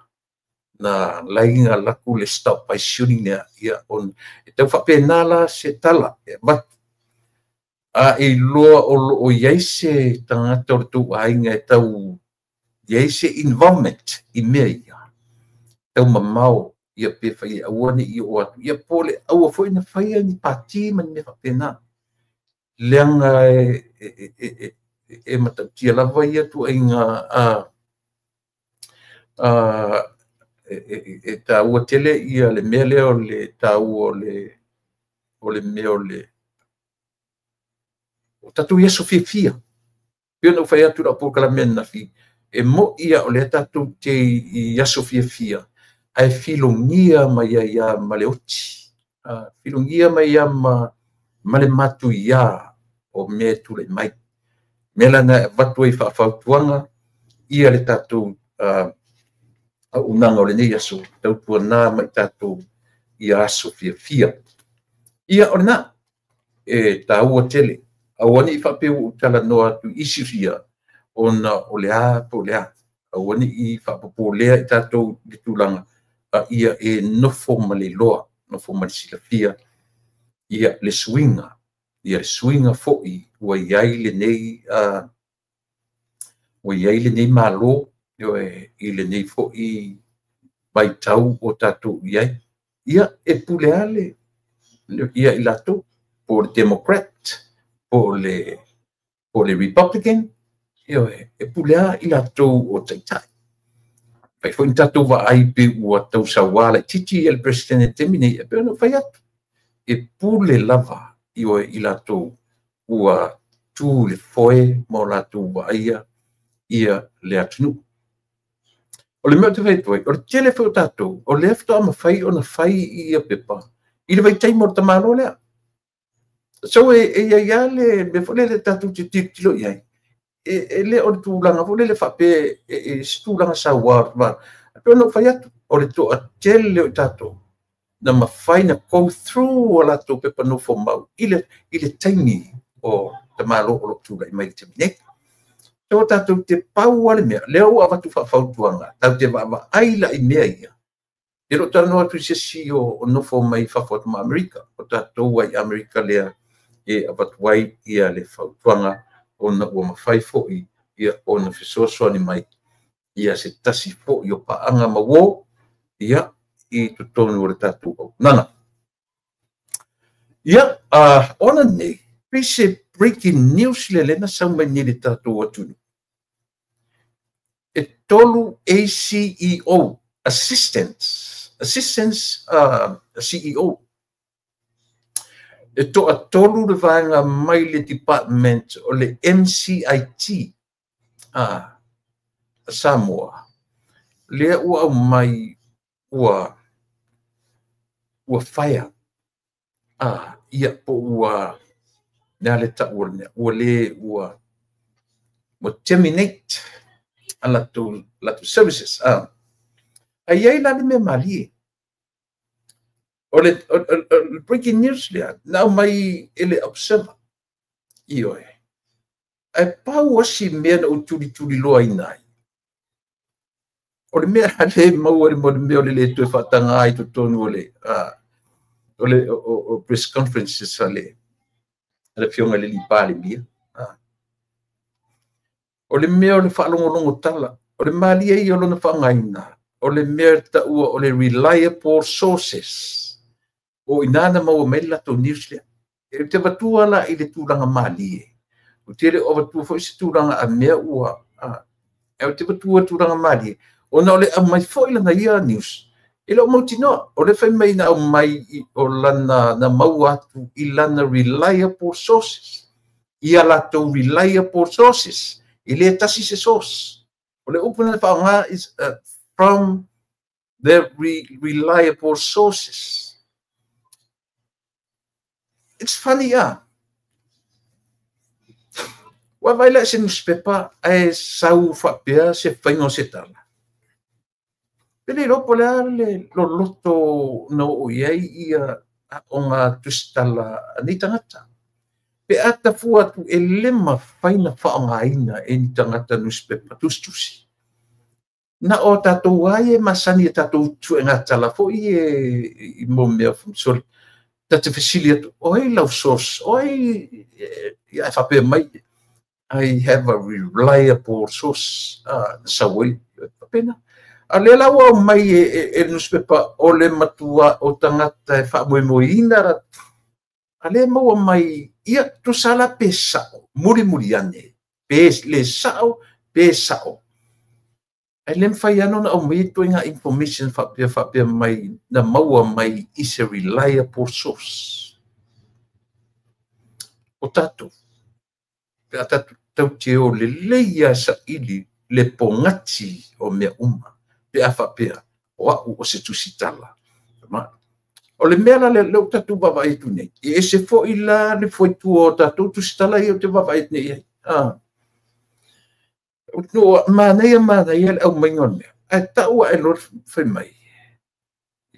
na laina laku le stop by shooting lea. Ia, on, e tau faapena la se tala e avatu. A e iloa o lo o iai se tagata o le tou aiga e tau iai se involvement i mea ia, tau mamao, ia pe fai e aua ne i oo atu, ia po o le aua foi na faia ni pati ma ni mea faapena. Leaga e matautia lava ia tuuaiga e taua tele ia le mea lea o le taua o le mea o le o tatou i aso fiafia. Pei ona ou fai atu i lau polokalame ananafi, e moi ia o lea tatou te i aso fiafia, ae filogia mai ai lava ma le oti, filogia mai ai lava ma le matuia o mea e tulai mai. Mea la na e avatu ai faafautuaga ia le tatou auaunaga o lenei aso, tautuana ma i tatou ia aso fiafia. Ia, o lena, e taua tele. Aua ne i faapea ua ou talanoa atu i issues ia, ona o le a po o le a. Aua ne i faapopolea i tatou i le tulaga, a ia e nofo ma le iloa, nofo ma le silafia, ia le suiga, ia le suiga foi ua i ai lenei, ua i ai lenei Malo, i lenei foi vaitau o tatou i ai. Ia, e pule lava le, ia i latou, po o le Democrat, po o le Republican, e pule lava i latou o taitai. Fai foi ni tatou vaai pe ua tau sauā laitiiti le President i le taimi nei, e pei ona ou fai atu, e pule lava i latou ua tu i le foe ma o latou vaaia ia le atunuu. O le mea ou te fai atu ai, o le tele foi o tatou, o lea faatoa mafai ona fai ia pepa i le vaitaimi o le tamaloa lea. So e i ai lava le mea foi lele tatou te tilotilo i ai, e le o le tulaga foi lele faapea e se tulaga sauā. E pei ona ou fai atu, o le toatele o tatou na mafai na go through o latou pepa nofomau i le taimi o tamaloa o lo o tulai mai i le taimi nei. So tatou te pau lava le mea, lea ua avatu faafautuaga, tatou te vaavaai la i mea ia. E le o talanoa atu i se isi o nofo mai fafo atu ma Amerika, o tatou ai Amerika lea e avatu ai ia le fautuaga, ona ua mafai foi ia ona fesoasoani mai ia se tasi foi o paaga ma uo ia i totonu o le tatou auaunaga. Ia, ona nei, pei se breaking news le lena sau mai nei le tatou atunuu. E 3 ACEO, Assistants CEO. E toatolu le vaega mai le department o le MCIT a Samoa. Lea ua aumai ua fire. Ia po ua le le tau o le mea, ua le ua terminate a latou services. Ai ai la le mea malie. O le breaking news lea, na aumai e le Observer. Ioe. Ae pau asi mea na ou tulituliloa ina ai. O le mea le maua le mea o le le toe faataga ai totonu o le o press conferences a le afioga i le alii Palemia. O le mea o le faalogologo tala, o le malie ia o lona faaaogaina, o le mea taua o le reliable sources. O ina na maua mai le latou news lea. E te avatua la i le tulaga malie. O te le o avatua foi se tulaga a mea ua... E te avatua tulaga malie. Ona o le aumai foi lana ia news, e le o mautinoa. O le fai mai na aumai o lana na maua atu i lana reliable sources. Ia latou reliable sources. E le tasi se source. O le upu na faaaoga is from the reliable sources. It's funny, ah. Ua vaai la i se newspaper ae sau faapea se faiga o se tala. Pe le iloa po o le a le loloto na oo i ai ia aoga tusitala a nei tagata. Pe a tafua atu e le mafai ona faaaogaina e ni tagata newspaper tusitusi. Na o tatou lava ia e masani i tatou suega tala foi ia i mea sorry, ta te fesili atu, o ai lau source, o ai ia e faapea mai, I have a reliable source, na sau ai, faapena. A o lea la ua aumai e le newspaper o le matua o tagata e faamoemoeina a lea e maua mai, ia, tusa la pe sao, mulimuli ane, pe le sao, pe sao. Ae le mafai lava ona aumai ituaiga information faapea faapea mai na maua mai i se reliable source. O tatou, pe a tatou tatou te o lelei lava saili le pogati o mea uma, pe a faapea o au o se tusitala. O le mea la lea ua tatou vaavaai atu nei, e ese foi la le fuaitua o tatou tusitala ia ou te vaavaai atu nei i ai. Manaia manaia le aumaiga o le mea, ae tau ae loa fai mai,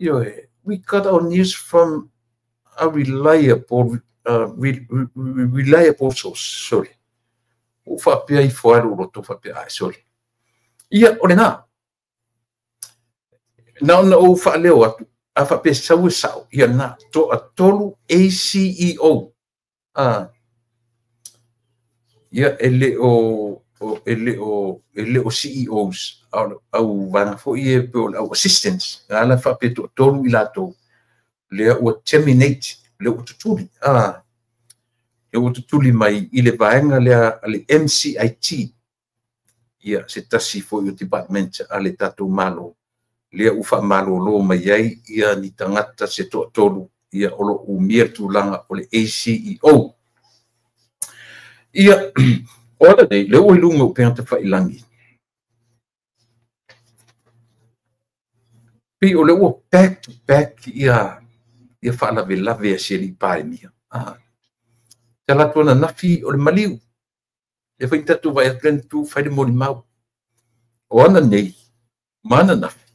ioe, we got our news from a reliable, reliable source, sorry. Ua faapea ifo lava lou loto faapea, ai, sorry. Ia, o lena. Na ona ou faaleo atu, a faapea sau e sao, ia lena, toatolu ACEO. Ia, e le o CEOs, au vaega foi ia pei o le au assistants, na ala faapea toatolu i latou, lea ua terminate, lea ua tutuli, lea ua tutuli mai i le vaega lea a le MCIT, ia se tasi foi o department a le tatou Malo, lea ua faamalolo mai ai ia ni tagata se toatolu, ia o lo o umia le tulaga o le ACEO. Ia, o ala nei, lea ua i luga o upega tafailagi, pei o lea ua back to back ia faalavelave a si alii Palemia. Te ala atu ananafi o le maliu, lea foi na tatou vaai atu lea na tu fai le molimau. O ana nei, ma ananafi,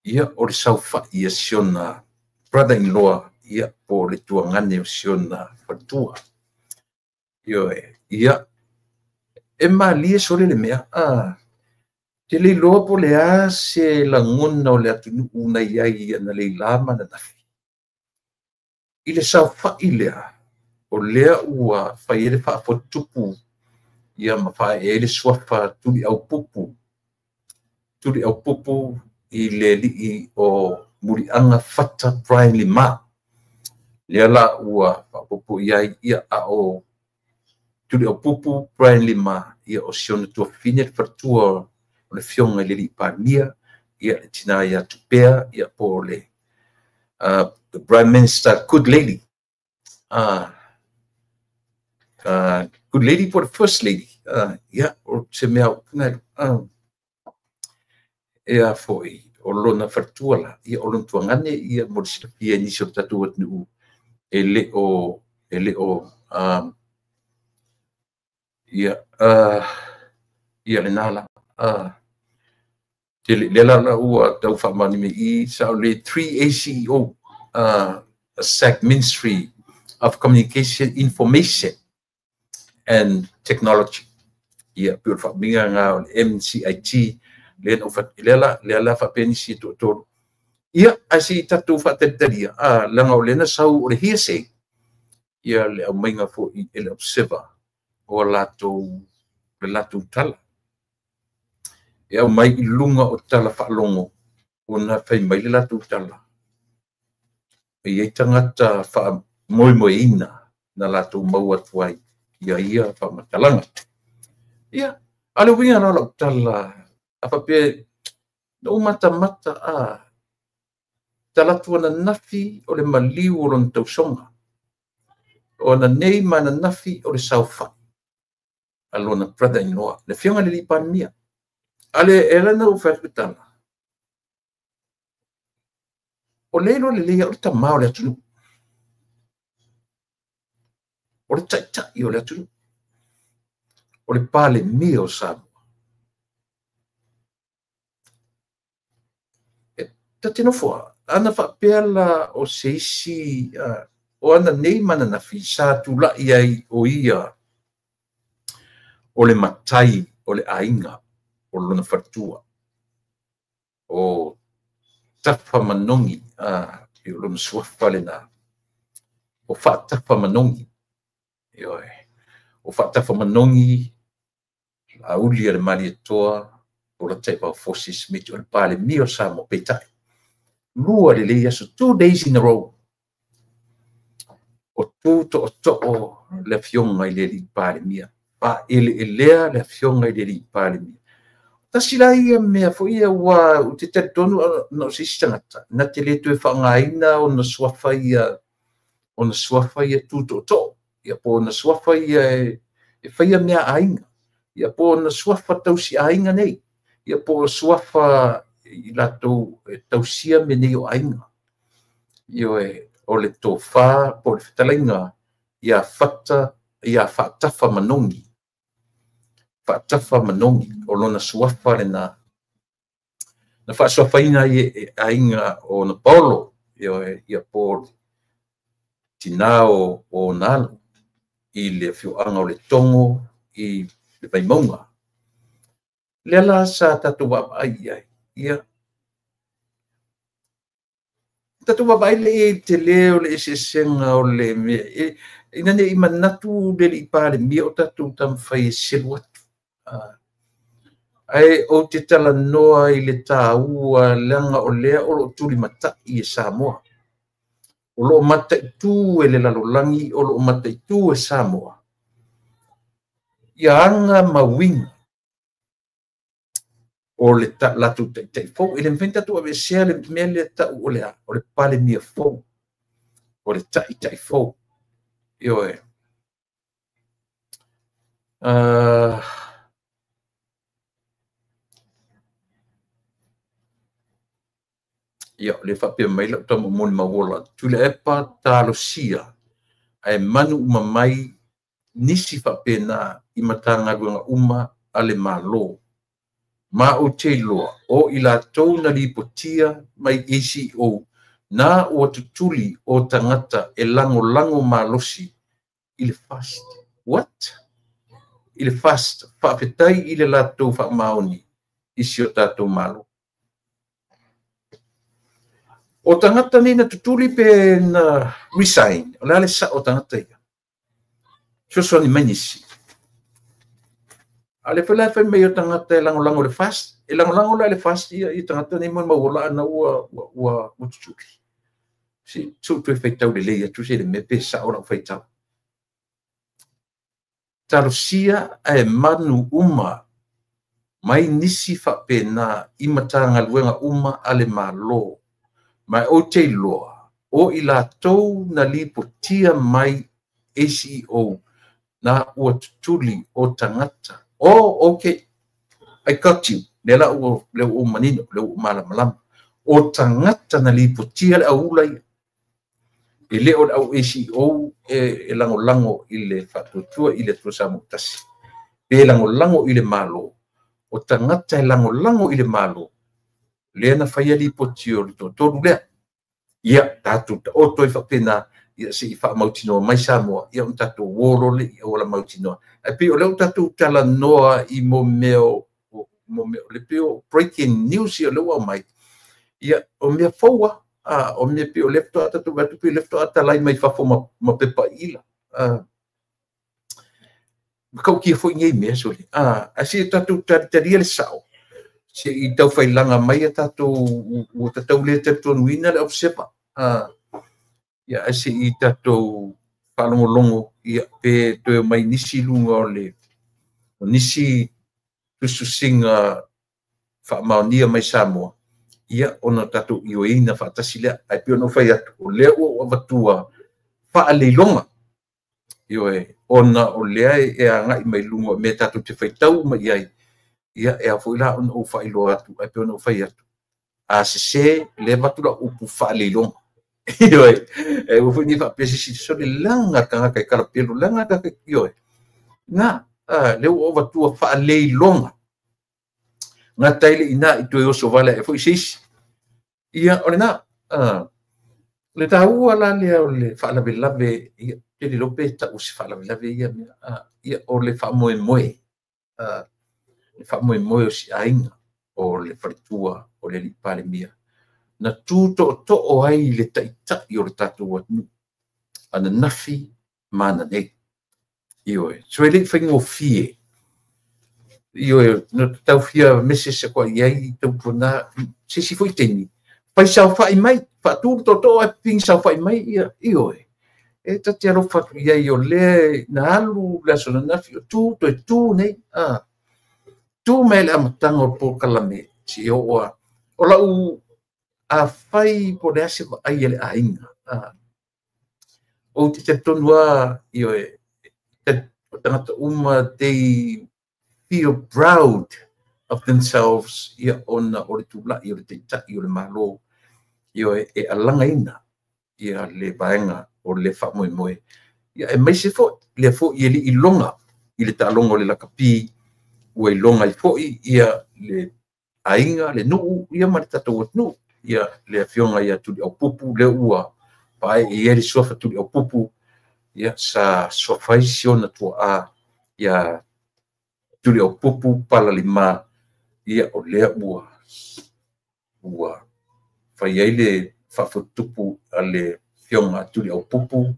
ia o le saofai a si ona brother-in-law, ia po o le tuagane o si ona faletua. Ioe, ia, e malie sole le mea, te le iloa po o le a se lagona o le atunuu na i ai ana leila ma ananafi. I le saofai lea, o lea ua fai ai le faafotutupu, ia ma faaee ai le suafa Tuliaupupu. Tuliaupupu i le alii o Muliaga Fata Brian Lima. Lea la ua faaopoopo i ai, ia, a o Tuliaupupu Brian Lima, ia o si ona tuafafine le faletua o le afioga i le alii Palemia, ia le tina ia Tupea, ia po o le the Prime Minister Good Lady. Good Lady po o le First Lady. Ia, o se mea ea foi o lona faletua la, ia o lona tuagane, ia mo le silafia i nisi o le tatou atunuu e le o ia ia lena la lea la ua tau faamaoni mai i sao le 3 ACEO, SAC Ministry of Communication, Information and Technology. Ia pei o le faaumiga lena o le MCIT, lea la faapea nisi e toatolu. Ia, ae se i tatou faatalitalia, leaga o lea na sau o le hearsay, ia le aumaiga foi e le observer o latou, le latou tala. E aumai i luga o tala faalogo, ona fai mai le latou tala. E i ai tagata faamoemoeina na latou maua atu ai ia ia faamatalaga. Ia, a le uiga la o lau tala, a faapea, na ou matamata talatu ananafi o le maliu o lona tausoga. O ananei ma ananafi o le saofai a lona brother-in-law, le afioga i le alii Palemia. Ale e ala na ou fai atu le tala, o lea iloa lelei au le tamā o le atunuu, o le taitai o le atunuu, o le Palemia o Samoa. E ta te nofo lava, ana faapea la o se isi o ana nei ma ananafi sa tulai ai o ia o le matai o le aiga o lona faletua, o Tafa Manogi, o lona suafa lena, o Faatafa Manogi. Ioe. O Faatafa Manogi, Laauli a le Malietoa, o Lataivao Fosi Smith, o le Palemia o Samoa, peitai, 2 lelei aso, 2 days in a row, o tu tootoo le afioga i le alii Palemia, faaeleelea le afioga i le alii Palemia. Tasi la ia mea foi ia ua ou te talitonu na o se isi tagata na te le toe faaaogaina ona suafa ia, tu tootoo, ia po ona suafa ia e faia mea aiga, ia po ona suafa tausi aiga nei, ia po o suafa i latou e tausia mea nei o aiga. Ioe, o le tofa po o le fetalaiga ia Fata, ia Faatafa Manogi. Faatafa Manogi, o lona suafa lena. Na faasuafaina ai e aiga o na Paolo, ioe, ia po tinā o ona alo i le afioaga o le Togo i le Vaimauga. Lea la sa tatou vaavaai i ai. Ia, tatou vaavaai lea i ai i le tele o le eseesega o le mea. Ina ne i manatu le alii Palemia o tatou taumafai e selu atu. Ae ou te talanoa i le taua leaga o lea o loo tulimatai e Samoa. O loo mataitu e le lalolagi, o loo mataitu e Samoa. Ia aga ma uiga o le latou taitai fou. E le mafai ona tatou aveesea le mea lea tau o le a, o le Palemia fou, o le taitai fou. Ioe. Ia, le faapea mai lau tama moni mauola. Tuilaepa talosia, ae manu uma mai nisi faapena i Matagaluega uma a le Malo. Ma ou te iloa, o i latou na lipotia mai ACEO, na ua tutuli o tagata e lagolago malosi i le FAST. What? I le FAST, faafetai i le latou faamaoni i si o tatou Malo. O tagata nei na tutuli pe na resign, o le a le sao o tagata ia. Fesoasoani mai nisi. A le foi la e fai mai o tagata e lagolago le FAST, e lagolago la le FAST ia i tagata nei mo mauola ana ua tutuli. Si su toe faitau lelei atu se le mea pe sao lau faitau. Talosia ae manu uma mai nisi faapena i Matagaluega uma a le Malo. Ma ou te iloa, o i latou na lipotia mai ACEO na ua tutuli o tagata. Oh, okay. I got you. Lea la ua lea ua manino, lea ua malamalama. O tagata na lipotia le aula ia. E le o le au ACEO e lagolago i le faatuatua i le Atua Samoa tasi. Pe lagolago i le Malo. O tagata e lagolago i le Malo. Lea na faia lipoti o le toatolu lea. Ia, tatou taoto ai faapena, ia se i faamautinoa mai Samoa, ia ona tatou uo loa lea i auala mautinoa. Ae pei o lea ua tatou talanoa i mo mea o le pei o breaking news ia o lea ua aumai. Ia, o mea fou lava. O mea pei o lea faatoa tatou vaai atu pei o lea faatoa talai mai fafo ma pepa ila. Matautia foi nei mea sole. Ae se i tatou talitalia le sao. Se i taufailaga mai a tatou ua tatau le talitonuina le ausepa. Ia, ae se i tatou faalogologo ia pe toe mai nisi luga o le o nisi tusitusiga faamaonia mai Samoa, ia ona tatou ioeina faatasi lea. Ae pei ona ou fai atu, o lea ua ou avatua faaleiloga. Ioe, ona o lea e agai mai luga o mea tatou te faitau uma i ai. Ia e ao foi la ona ou faailoa atu ae pei ona ou fai atu a sesē lea avatu lau upu faaleiloga. Ioe, e ua foi ni faapea se isi sole laga le tagata e kalapelo laga le tagata. Ioe, na lea ua ou avatua faaleiloga gata ai le i ina i toe oso vale ae foi se isi. Ia o lena le taua la lea o le faalavelave. Ia te le iloa pe tau se faalavelave ia mea. Ia o le faamoemoe, le faamoemoe o si aiga o le faletua o le alii Palemia na tu tootoo ai le taitai o le tatou atunuu ananafi ma ananei. Ioe, so e le i faigofie. Ioe, na tau fia message atu ai i tautuana se isi foi taimi fai saofai mai faatu le tootoo ae pipigi saofai mai. Ia ioe, e ta te alofa atu i ai o lea na alu le aso ananafi o tu toe tu nei tu mai le amataga o le polokalame si oo a o lau afai po o le a se vaai a le aiga. Ou te talitonu lava, ioe, o tagata uma, they feel proud of themselves, ia ona o le tula'i o le taitai o le Malo, ioe, e alagaina ia le vaega o le faamoemoe, ia aemaise foi lea foi e lii iloga i le taaloga o le lakapi ua iloga ai foi ia le aiga, le nuu, ia ma le tatou atunuu. Ia le afioga ia Tuliaupupu lea ua pae i ai le suafa Tuliaupupu, ia sa suafa ai si ona tuaa ia Tuliaupupu Palalima. Ia o lea ua fai ai le faafotutupu a le afioga Tuliaupupu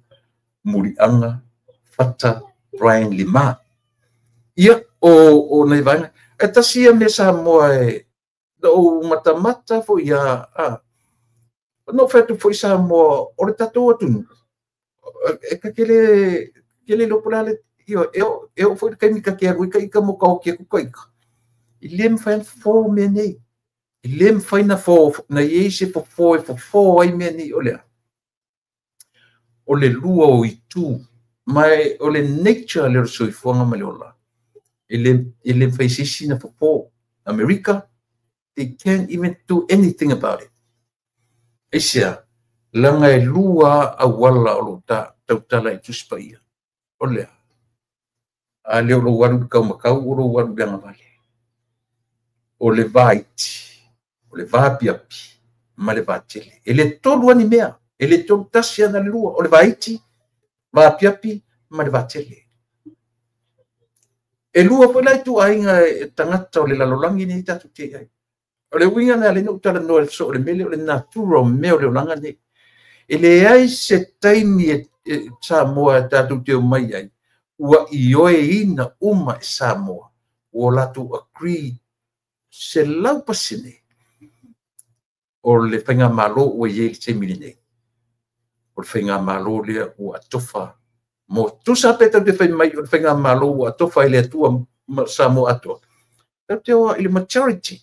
Muliaga Fata Brian Lima. Ia o nai vaega e tasi ia mea Samoa e na ou matamata foi ia na ou fai atu foi Samoa o le tatou atunuu e ka kele kele iloa po o le a le. Ioe, e oo foi le taimi ta te alu ai taita ma taoti atu taita e le mafai ona fofo mea nei, e le mafai na fo na i ai se fofo e fofo ai mea nei. O le a o le lua o itu ma o le nature lea o le soifuaga ma le ola e le mafai se isi na fofo. America, they can't even do anything about it. Aisea, laga e lua auala o loo tautala i Tusi Paia. O lea a lea o lou alu i le taumatau o lou alu i le agavale. O le vaiti, o le vaapiapi ma le vatele. E le tolu ani mea, e le tolu tasi ana le lua. O le vaiti, vaapiapi ma le vatele. E lua foi la ituaiga e tagata o le lalolagi nei tatou te i ai. O le uiga lea na ou talanoa i le soo o le mele o le natura o mea o le olaga nei. E leai se taimi e Samoa e tatou te omai ai ua ioeina uma e Samoa ua latou agree 100% o le faigamalo ua i ai i le taimi lenei. O le faigamalo lea ua atofa mo tusa pe tatou te fai mai o le faigamalo ua atofa i le Atua ma Samoa atoa. Tatou te o i le majority.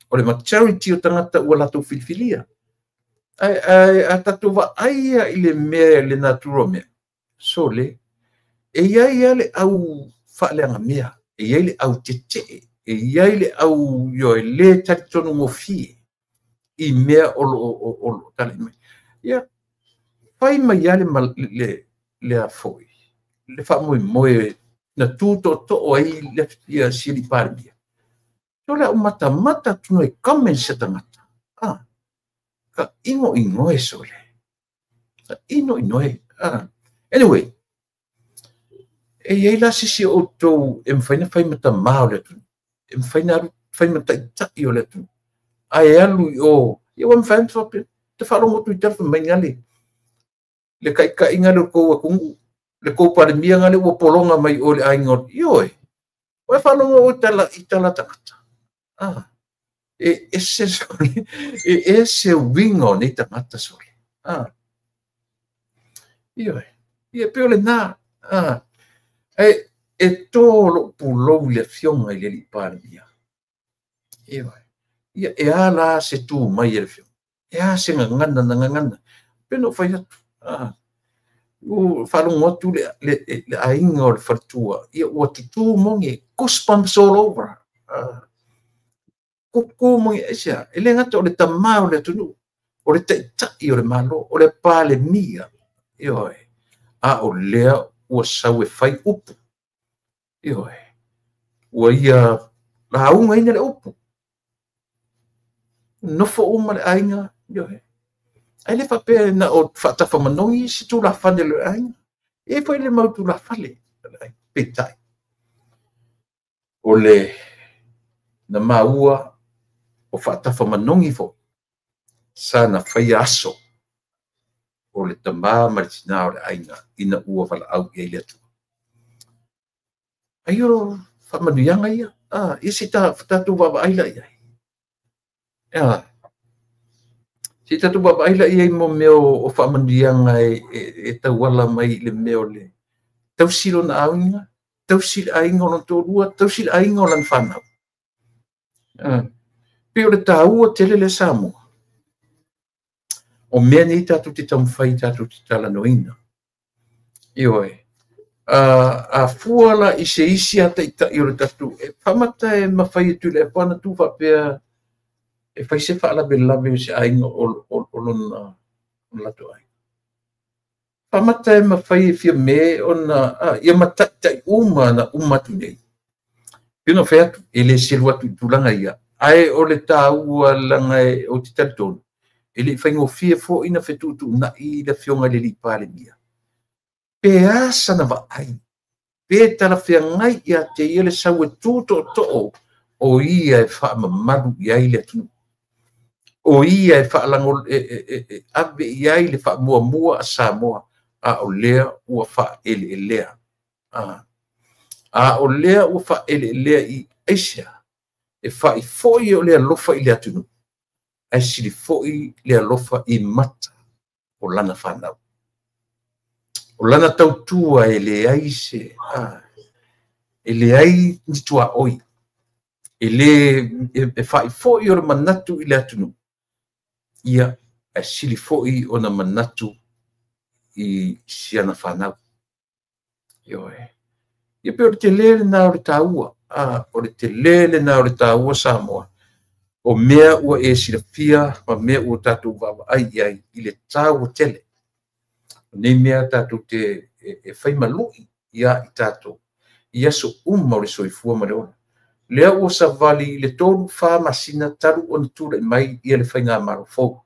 O le majority o tagata ua latou filifilia. Ae a tatou vaai ia i le mea le natura o mea, sole, e i ai lava le au faaleagamea, e i ai le au tetee, e i ai le au ioe le talitonu gofie i mea o loo talai mai. Ia, fai mai lava le a foi, le faamoemoe na tu tootoo ai le si alii Palemia. So le au matamata atu e comments a tagata. Ka inoinoe sole. Ka inoinoe. Anyway, e i ai la sisi o outou e mafai na fai ma tamā o le atunuu, e mafai na alu fai ma taitai o le atunuu, ae alu i o, ia ua mafai ona te faalogo atu i tala fai mai gale, le taitaiga le tou atunuu, le tou Palemia gale ua pologa mai o le aiga o, ioe, ua faalogo o tala i tala tagata. E ese sole, e ese uiga o nei tagata sole. Ioe, ia pei o lena. E tō lou pulou i le afioga i le alii Palemia. Ioe, ia e a la se tu mai e le afioga. E a se gagana na gagana. Pe na ou fai atu. Ua faalogo atu le aiga o le faletua. Ia ua tutū moge, goosebumps all over. Koko mo aisea, e le gata o le tamā o le atunuu, o le taitai o le Malo, o le Palemia, ioe, a o lea ua sau e fai upu, ioe, ua ia laugaina le upu, nofo uma le aiga, ioe, ae le faapea na o faatafamanogi se tulafale o le aiga, e foi le mau tulafale o le aiga, peitai, o le na maua o faatafamanogi foi sa na faia aso o le tamā ma le tinā o le aiga ina ua valaau i ai le Atua. Ai o faamanuiaga ia, ia se i tatou vaavaai la i ai. Se i tatou vaavaai la i ai mo mea o faamanuiaga e tauala mai i le mea o le tausi lona aiga, tausi le aiga o lona toalua, tausi le aiga o lana fanau. Pei o le taua tele lea Samoa. O mea nei tatou te taumafai tatou te talanoaina. Ioe. A fua la i se isi a taitai o le tatou, e faamata e mafai e Tuilaepa ona tu faapea e fai se faalavelave o se aiga o lona latou aiga. Faamata e mafai e Fiame ona ia mataitai uma na uma atu nei. Pei ona fai atu, e le selu atu i tulaga ia, ae o le taua laga e o te talitonu, e le i faigofie foi na fetuutuunai le afioga i le alii Palemia. Pe a sana vaai, pe talafeagai ia te ia le sau e tu tootoo o ia e faamamalu i ai le atunuu. O ia e faalago e ave i ai le faamuamua a Samoa, a o lea ua faaeleelea. A o lea ua faaeleelea i aisea, e faifoi o le alofa i le atunuu, ae sili foi le alofa i mata o lana fanau. O lana tautua e leai se, e leai ni tuaoi, e le e faifoi o le manatu i le atunuu, ia ae sili foi ona manatu i siana fanau. Ioe. Ia pe o le tele lena o le taua, o le tele lena o le taua Samoa, o mea ua e silafia ma mea ua tatou vaavaai i ai i le taua tele. O nei mea tatou te e fai malui ia i tatou i aso uma o le soifua ma le ola. Lea ua savali i le 3-4 masina talu ona tulai mai ia le faigamalo fou.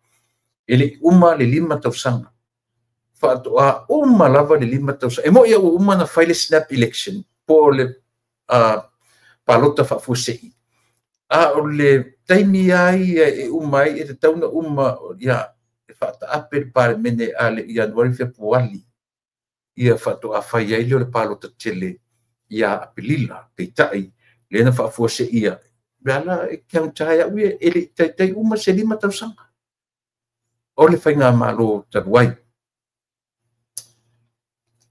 E le uma le 5 tausaga. Faatoa uma lava le 5 tausaga. E moi ua uma na fai le snap election po o le palota faafuasei. A o le taimi ai e uma ai e tatau na uma ia e faataape le Palemene a le Ianuari Fepuari ia faatoa fai ai lea o le palota tele ia Apelila. Peitai lea na faafuaseia le ala e keagutai au ia e le taitai uma se 5 tausaga o le faigamalo talu ai.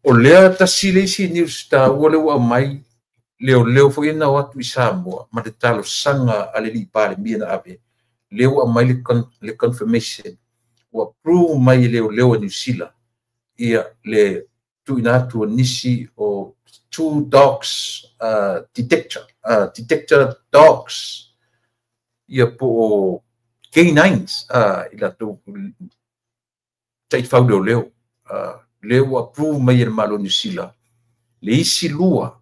O lea tasi le isi news taua lea ua aumai leoleo foi na o atu i Samoa ma le talosaga a le alii Palemia na ave, lea ua aumai le confirmation ua approve mai e leoleo a Niu Sila ia le tuuina atu o nisi o 2 dogs detector dogs ia po o K9s i latou taifau leoleo. Lea ua approve mai e le Malo o Niu Sila le isi 2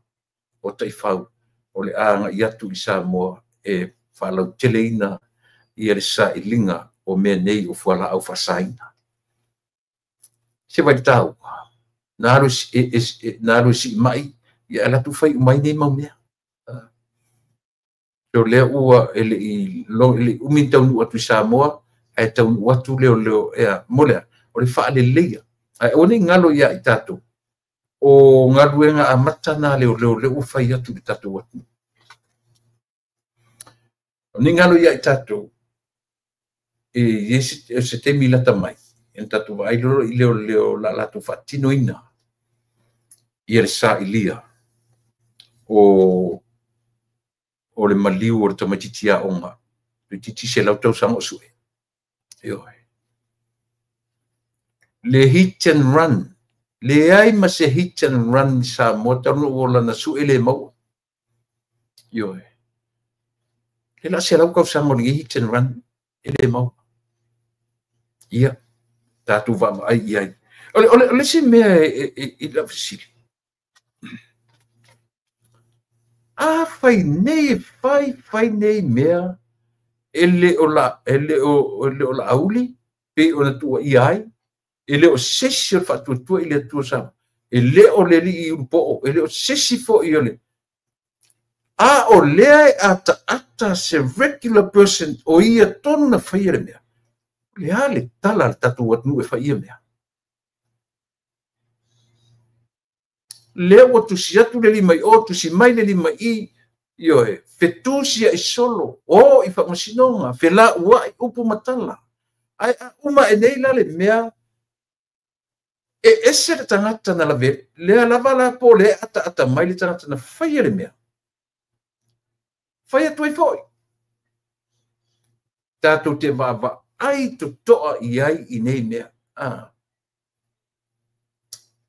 o taifau o le agai atu i Samoa e faalauteleina ia le sailiga o mea nei o fualaau faasaina. Se vai taua, na alu e siimai, ia ala tu fai umai nei mau mea. So lea ua e le i umi taunuu atu i Samoa, ae taunuu atu leoleo ea mo lea, o le faaleleia. Ae aua ne i galo ia i tatou, o galuega amata na leoleo lea ua fai atu i le tatou atunuu. O ne i galo ia i tatou, e se taimi lata mai, e tatou vaai loa i leoleo la latou faatinoina ia le sailia o le maliu o le tamaitiiti aoga, toeitiiti 100 tausaga o sue. Ioe. Le hit and run, leai ma se hit and run i Samoa talu na ua lana sue le maua. Ioe. Le la se lau tausaga o lenei hit and run e le maua. Ia, tatou vaavaai i ai. O le isi mea i lau fesili, a fai nei e fai nei mea e le o Laauli pei ona tuuaia ai, e le o sesi o le faatuatua i le Atua Samoa, e le o le alii ulupoo, e le o sesi foi o le... A o lea e ataata se regular person o ia tonu na faia le mea. O le a le tala a le tatou atunuu e fai ia mea? Lea ua tusi atu le lima i o, tusi mai le lima i, ioe, fetusi ai solo, o i faamasinoga, felauai upu matala. Ae a uma e nei la le mea, e ese le tagata na lave, lea lava la po le ataata mai le tagata na faia le mea. Fai atu ai foi. Tatou te vaavaai totoa i ai i nei mea.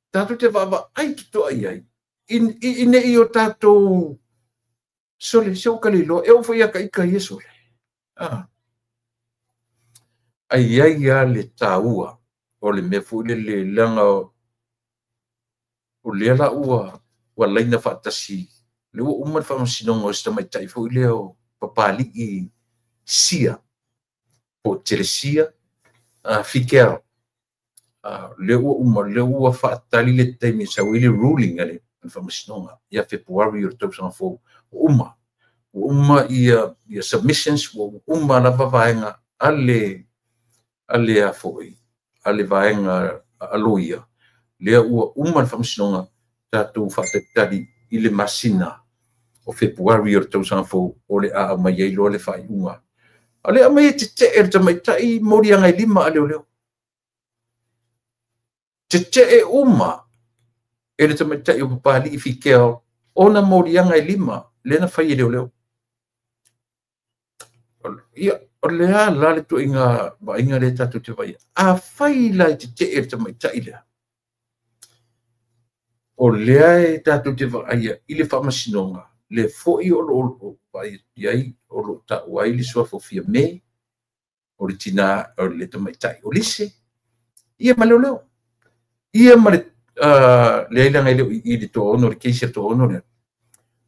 Tatou te vaavaai totoa i ai. I nei o tatou sole, se o kaliloa, e o foi a kaika ia sole. Ai ai a le tāua o le mea foi le le langa o lea la ua laina faatasi le ua uma le faamasinoga o se tamaitai foi lea o Papali'i Sia po o Telesia Fikeo. Le ua uma, le ua faatali le taimi sau ai le ruling a le faamasinoga ia Fepuari o le tausaga fou. Ua uma ia submissions, ua uma lava vaega a le a foi, a le vaega a loia, lea ua uma le faamasinoga tatou faatalitali i le masina o Fepuari o le tausaga fou o le a aumai ai loa le faaiuga. O le aumai e tetee le tamaitai moliaga e lima a leoleo. Tetee uma e le tamaitai o Papali'i Fikeo ona moliaga e lima lea na fai e leoleo. Ia, o le a la le tuaiga vaaiga lea tatou te vaai. A fai la e tetee le tamaitai lea, o lea e tatou te vaaia i le faamasinoga, le foi o loo vaai ai, o loo taua ai le suafa o Fiame, o le tina, o le tamaitai o Lise, ia ma leoleo. Ia ma le leai langa e leo i le toaono, le keisi a toaono lea.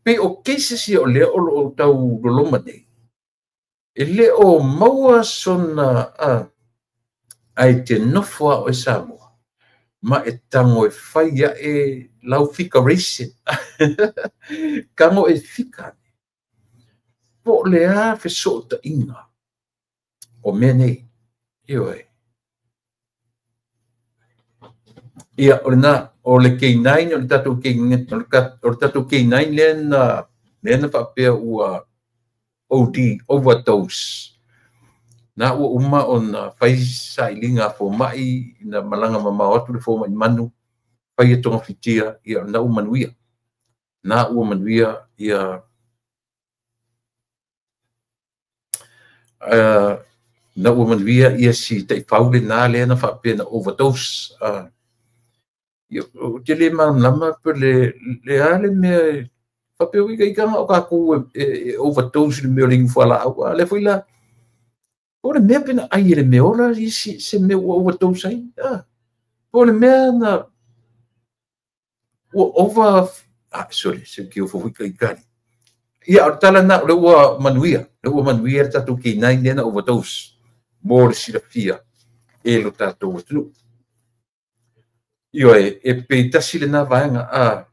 Pei o cases ia o lea o loo tau loloma nei, e le o maua sona ai te nofo a o e Samoa, ma e tango e fai a e lau fika racing. Tango e fika. Po le a feso ta inga o mea nei. Ioe. Ia, o le na, o le K9, o le tatou K9, o le tatou K9 lea na faapea ua OD, overdose. Na ua uma ona fai sailiga fomai na malanga mamao atu le fomai manu, fai e tonga fitia, ia na ua manuia. Na ua manuia, ia na ua manuia ia si taifau le na lea na faapea na overdose. Ia, o te le malamalama pe le a le mea faapea ui ika o kākou e overdose le mea o le inu fualaau. A le foi la, o le mea pena ai e le mea ola i se mea ua overdose ai. Po le mea na ua over... sorry, se ki o fo ika ikari. Ia, o tala na, o le ua manuia. Le ua manuia le tatou K9 lea na overdose. Mo le silafia e lo tatou atunuu. Ioe, e peitasi le na vaega a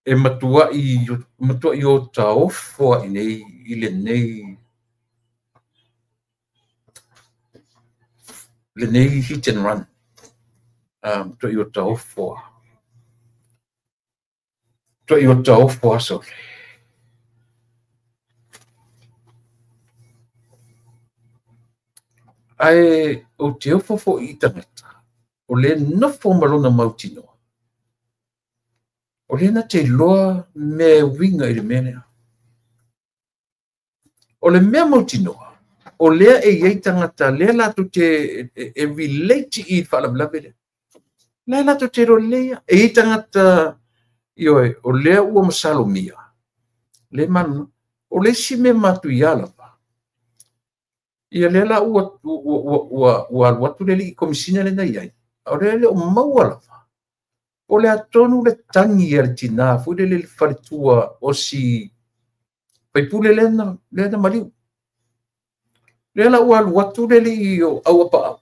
e matuai o taofo ai nei i lenei hit and run. Matuai o taofo. Matuai o taofo aso. Ae o te ofo fo i tangata, o le nofo malona mautinoa. O le na te loa mea winga i le mea lea. O le mea mautinoa, o lea e iai tangata, lea latou te e relate i faalavelave lea. Lea latou te loa lea. E iai tangata, ioe, o lea ua masalomia. Le manu, O le isi mea matuia lava, ia lea la ua alu atu le alii Komesina lena i ai, a o lea e le o maua lava. O le atonu le tagi a le tinā foi lele le faletua o si faipule lea na maliu. Lea la ua alu atu le alii o Auapaau,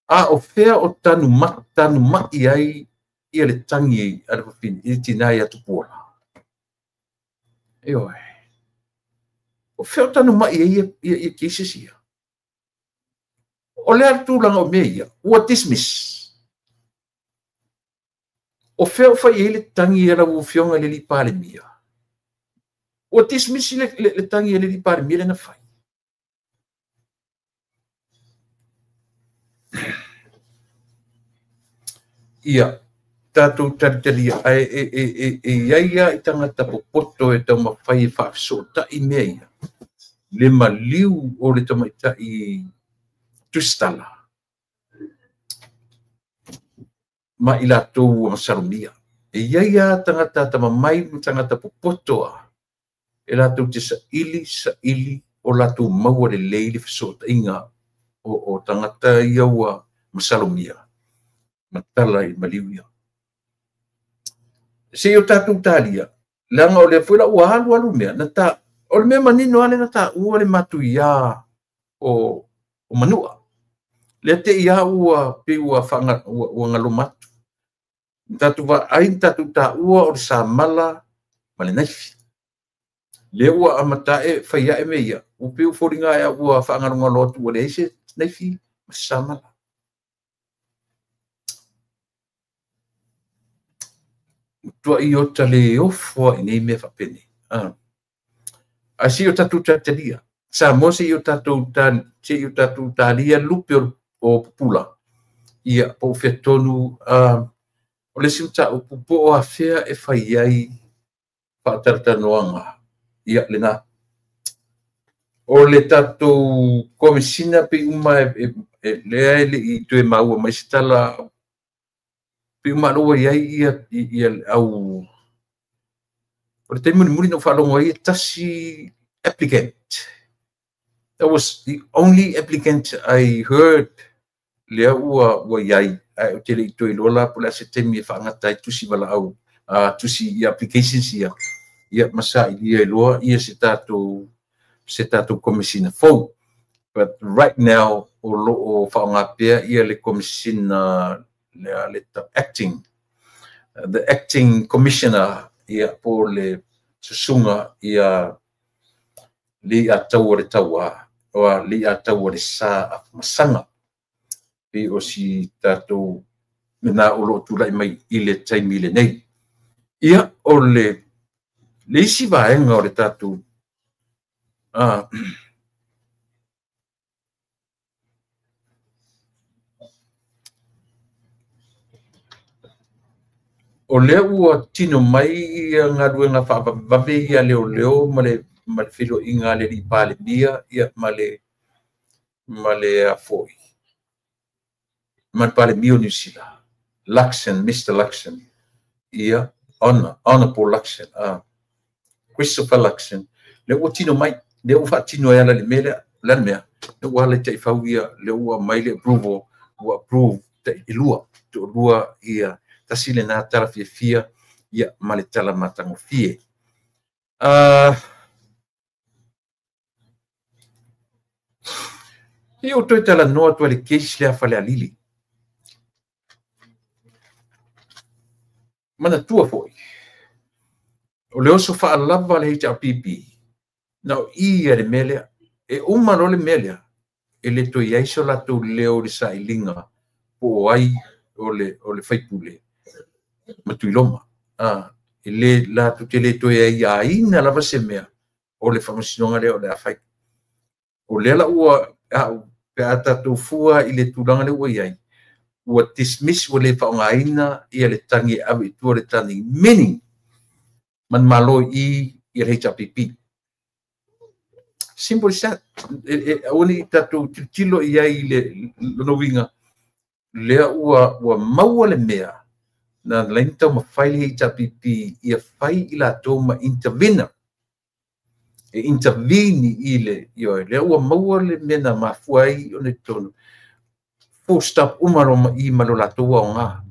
a o fea o tanumai ai ia le tagi a le fafine i le tinā ia Tupuola. Ioe. O fea o tanumai ai ia cases ia. O le tulaga o mea ia, ua dismiss. O fea o fai ai le tagi a lau Afioga i le alii Palemia. Ua dismiss le tagi a le alii Palemia lena fai. Ia, tātou talitalia, ae e iai lava i tagata popoto e taumafai e faafesootai mea ia. Le maliu o le tamaitai tusitala ma i latou ua masalomia. E iai lava tagata atamamai ma tagata popoto a e latou te saili o latou maua lelei le fesootaiga o tagata ia ua masalomia ma tala i maliu ia. Se i o tatou talia, leaga o lea foi la ua alu alu mea, na ta, o le mea manino lava lea na taua le matuia o Manua. Lea te ia ua pei ua galoma atu. Tatou vaai na tatou taua o le samala ma le naifi. Lea ua amata e fai ae mea ia, ua pei ua foliga ae ua faagalogalo atu ua leai se naifi ma se samala. Matuai o ta le ofo ai nei mea faapenei. Ae se i o tatou talitalia. Samoa se i o tatou talia lupe o pupula. Ia, po o fea tonu, o le isi mataupu po o afea e fai ai faatalatalanoaga. Ia, lena. O le tatou Komesina pe uma e lea e le i toe maua mai se tala pe uma aloa i ai ia au o le taimi mulimuli na ou faalogo ai e tasi applicant. That was the only applicant I heard lea ua iai ae ou te le i toe iloa la po o le a se taimi e faagata ai tusi valaau tusi i applications ia ia ma sailia iloa ia se tatou Komesina fou. But right now o loo faaaoga pea ia le Komesina le acting, the acting commissioner ia po le susuga ia le ia taua le taua o le ia taua le sa masaga pe o si tatou lena o loo tulai mai i le taimi lenei. Ia o le isi vaega o le tatou o lea ua tino mai ia galuega faavavevave ia leoleo ma le feloiga a le alii Palemia ia ma le afoi ma le Palemia o Niu Sila, Luxon, Mr. Luxon, ia Honorable Luxon, Christopher Luxon, lea ua tino mai, lea ua faatino ai ala le mea lea, le mea, lea ua ala i taifau ia, lea ua mai le approval, ua approve tailua, toalua ia tasi lena tala fiafia ia ma le tala matagofie. Ia o toe talanoa atu ai le case lea Falealili. Manatua foi, o le oso faalava le HRPP, na o i le mea lea, e uma loa le mea lea, e le toe i ai so latou leo i le sailiga po o ai o le faipule ma Tuiloma. E le latou te le toe aiaina lava se mea o le faamasinoga lea o le a fai. O lea la ua pe a tatou fua i le tulaga lea ua i ai, ua dismiss, ua le faaaogaina ia le tagi e ave i tua le tagi, meaning manumalo i ia le HRPP. Simple as that. Aua ne i tatou tilotilo i ai i le lona uiga, lea ua maua le mea na laina taumafai le HRPP ia fai i latou ma intervener. E intervene i le ioe, lea ua maua le mea na mafua ai ona i totonu. Full stop uma loa ma i ma lo latou aoga.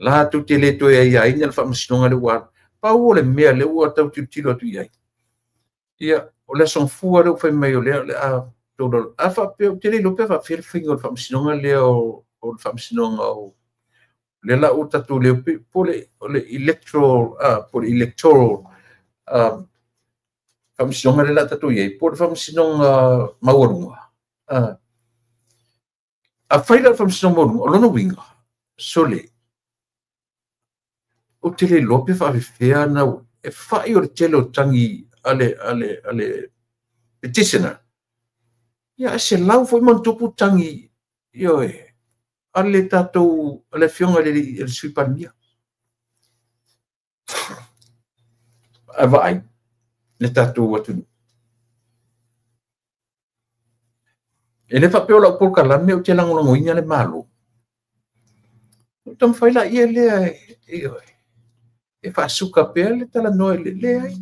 Latou te le toe aiaina le faamasinoga lea ua alu. Pau o le mea lea ua tau tilotilo atu i ai. Ia, o le aso Gafua lea ua fai mai o lea o le a tololo. A faapea, ou te le iloa pe faapefea le faiga o le faamasinoga lea o le faamasinoga o lea la ua tatou le po o le electoral, po o le electoral faamasinoga lea la tatou i ai, po o le faamasinoga maualuga. A fai la le faamasinoga maualuga, o lona uiga, sole, ou te le iloa pe faapefea na e fai o le tele o tagi a le petitioner. Ia, ae 100 foi ma ona tupu tagi, ioe, a le tatou, a le afioga i le Sui Palemia. A vaai le tatou atunuu. E le faapea o lau polokalame ou te lagolagoina le Malo. O taumafai la ia lea ioe, e faasuka pea le talanoa i le leai.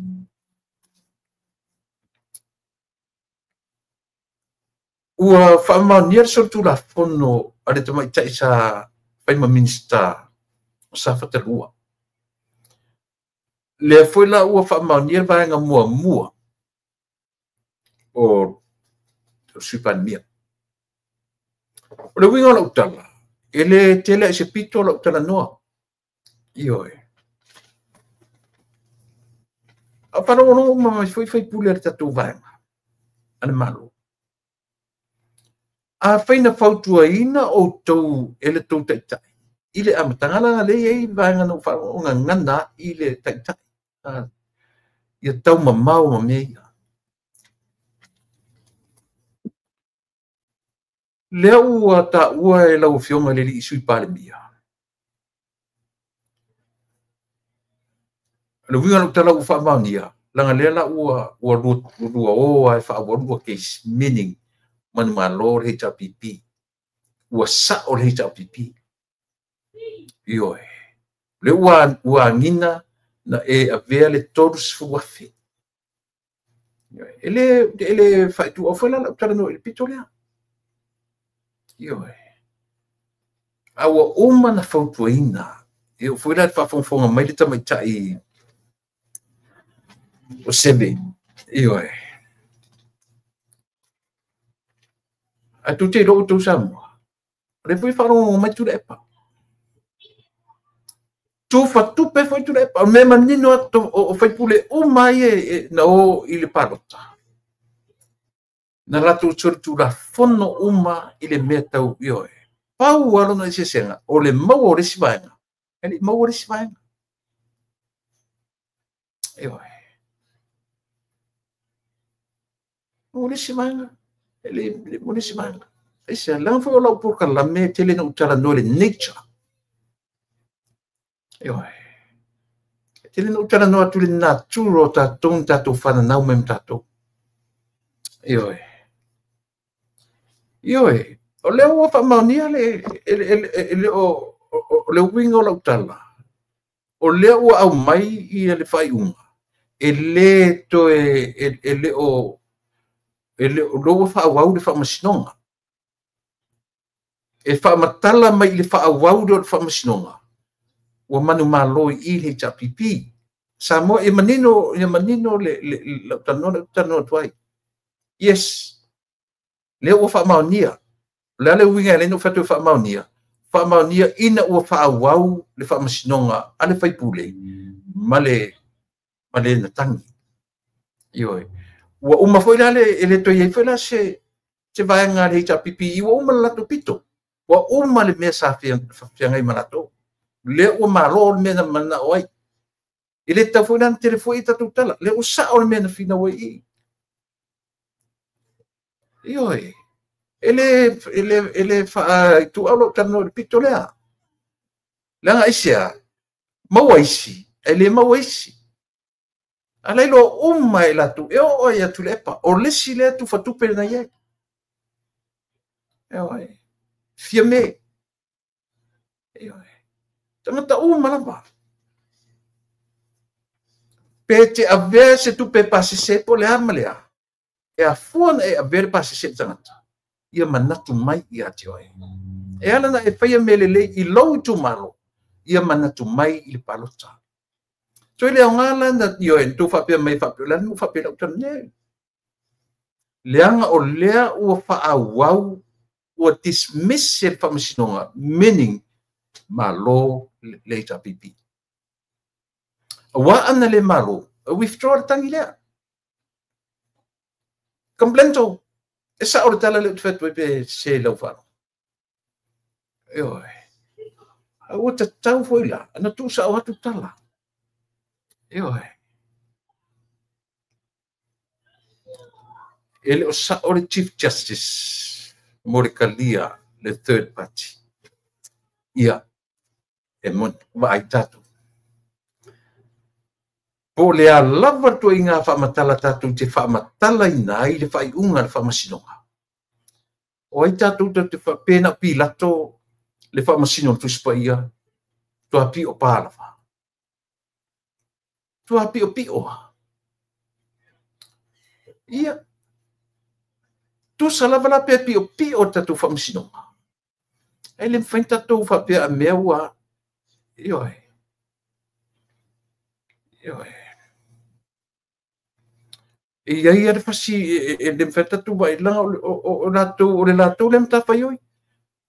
Ua faamaonia le solitulafono a le tamaitai sa fai ma Minisita o Safata 2. Lea foi la ua faamaonia le vaega muamua o le Sui Palemia. O le uiga o lau tala, e le tele ai se pito lau talanoa. Ioe. A faalogologo uma mai foi faipule a le tatou vaega a le Malo. A fai na fautuaina outou e le tou taitai i le amataga laga lea e i ai vaega na ou faalogogana i le taitai. Ia taumamao ma mea ia. Lea ua taua e lau afioga i le alii Sui Palemia. Le uiga o lau tala ua faamaonia, leaga lea la ua lua o lava e faaauau lua case, meaning manumalo le HRPP. Ua sao le HRPP. Ioe. Lea ua agina na e avea le 30,000. E le faaitu foi la lau talanoa i le pito lea. Ioe. A ua uma na fautuaina. E oo foi la le faafogafoga mai le tamaitai o Seve. Ioe. Ae tou te iloa outou Samoa. O lea foi faalogologo mai Tuilaepa. Tufatupe foi Tuilaepa. O mea manino o faipule uma ia na o i le palota. Na latou solitulafono uma i le mea tau ioe. Pau lava lona eseesega, o le maua o le isi vaega, e le i maua le isi vaega. Ioe. O le isi vaega, e le maua le isi vaega. Aisea, leaga foi o lau polokalame tele na ou talanoa i le nature. Ioe. Tele na ou talanoa atu i le natura o tatou na tatou fananau mai ma tatou. Ioe. Ioe. O lea ua faamaonia le o le uiga o lau tala. O lea ua aumai ia le faaiuga. E le toe e le o ua faaauau le faamasinoga. E faamatala mai i le faaauau lea o le faamasinoga. Ua manumalo i le HRPP. Samoa, e manino le lau talanoa atu ai. Yes. Lea ua faamaonia. O le a le uiga e le na ou faamaonia. Faamaonia ina ua faaauau le faamasinoga a le faipule ma le natagi. Ioe. Ua uma foi la e le toe i ai foi la se vaega a le HRPP. Ua uma le latou pito. Ua uma le mea sa feagai ma latou. Lea ua malo le mea na manao ai. E le tau foi la na tele foi i tatou tala. Lea ua sao le mea na finau ai i. Ioe. E le faaituau lau talanoa i le pito lea. Leaga aisea, maua isi, e le maua isi. A la iloa uma e latou, e oo ai a Tuilaepa. O le isi lea tufatupe na i ai. Ioe. Fia me. Ioe. Tagata uma lava. Pe te avea se tupe pasese po le a ma le a. E afua na e avea le pasese le tagata. Ia manatu mai ia te oe. E ala na e whaia mele lei i lou itumalo. Ia manatu mai i le palota. So ile aoga la na ioe tou faapea mai faapea o le a le mea ua faapea ai lau tala nei. Leaga o lea ua faaauau ua dismiss e le Faamasinoga meaning malo le HRPP. Aua ana le malo, e withdraw le tagi lea. Complainto, e sao le tala lea ou te fai atu ai pe sese i lau faalogo. Ioe. A ua tatau foi la ona tuusao atu tala. Ioe. E le o sao le Chief Justice mo le kalia le third party. Ia, e moni, vaai tatou. Po o le a lava le tuaiga faamatala tatou te faamatalaina ai le faaiuga a le Faamasinoga. O ai tatou tatou te faapea na o Pilato le faamasino o le Tusi Paia, tua pio pa lava. Tua pio pio. Ia, tusa lava la pe pio pio le tatou faamasinoga. Ae le mafai tatou faapea a mea ua, ioe, ioe. E i ai lava le fasi e le mafai ona tatou vaai leaga o latou o le latou lea matafaioi.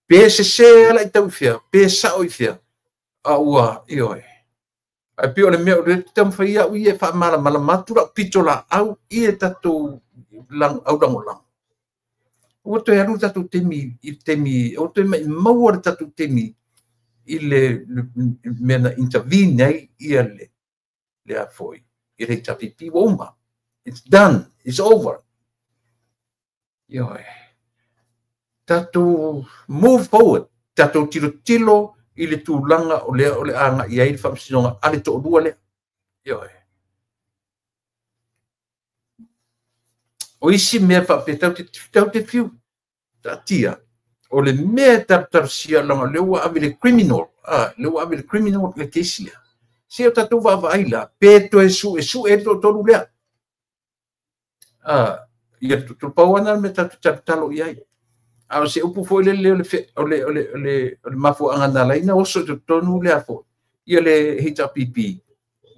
Pe sese ala i tau i fea, pe sao i fea, a ua, ioe. Ae pei o le mea o lea ou te taumafai au ia e faamalamalama atu lau pitolaau i le tatou aulagolago. Ua toe alu le tatou taimi i le taimi, ua toe maua le tatou taimi i le mea na intervene ai ia le a foi, i le HRPP ua uma. It's done. It's over. Ioe. Tatou move forward. Tatou tilotilo i le tulaga o lea o le a agai ai le faamasinoga a le toalua lea. Ioe. O isi mea faapea tatou te fiu taatia, o le mea e talotalosia leaga o lea ua ave i le criminal, lea ua ave i le criminal le case lea. Se o tatou vaavaai la, pe toe suesue le toatolu lea. Ia le toatolu, pau lava lena o le mea tatou te talotalo i ai. A o se upu foi lele o le, o le, o le, o le, o le mafuaaga na ala ai ona oso i totonu lea foi, ia le HRPP,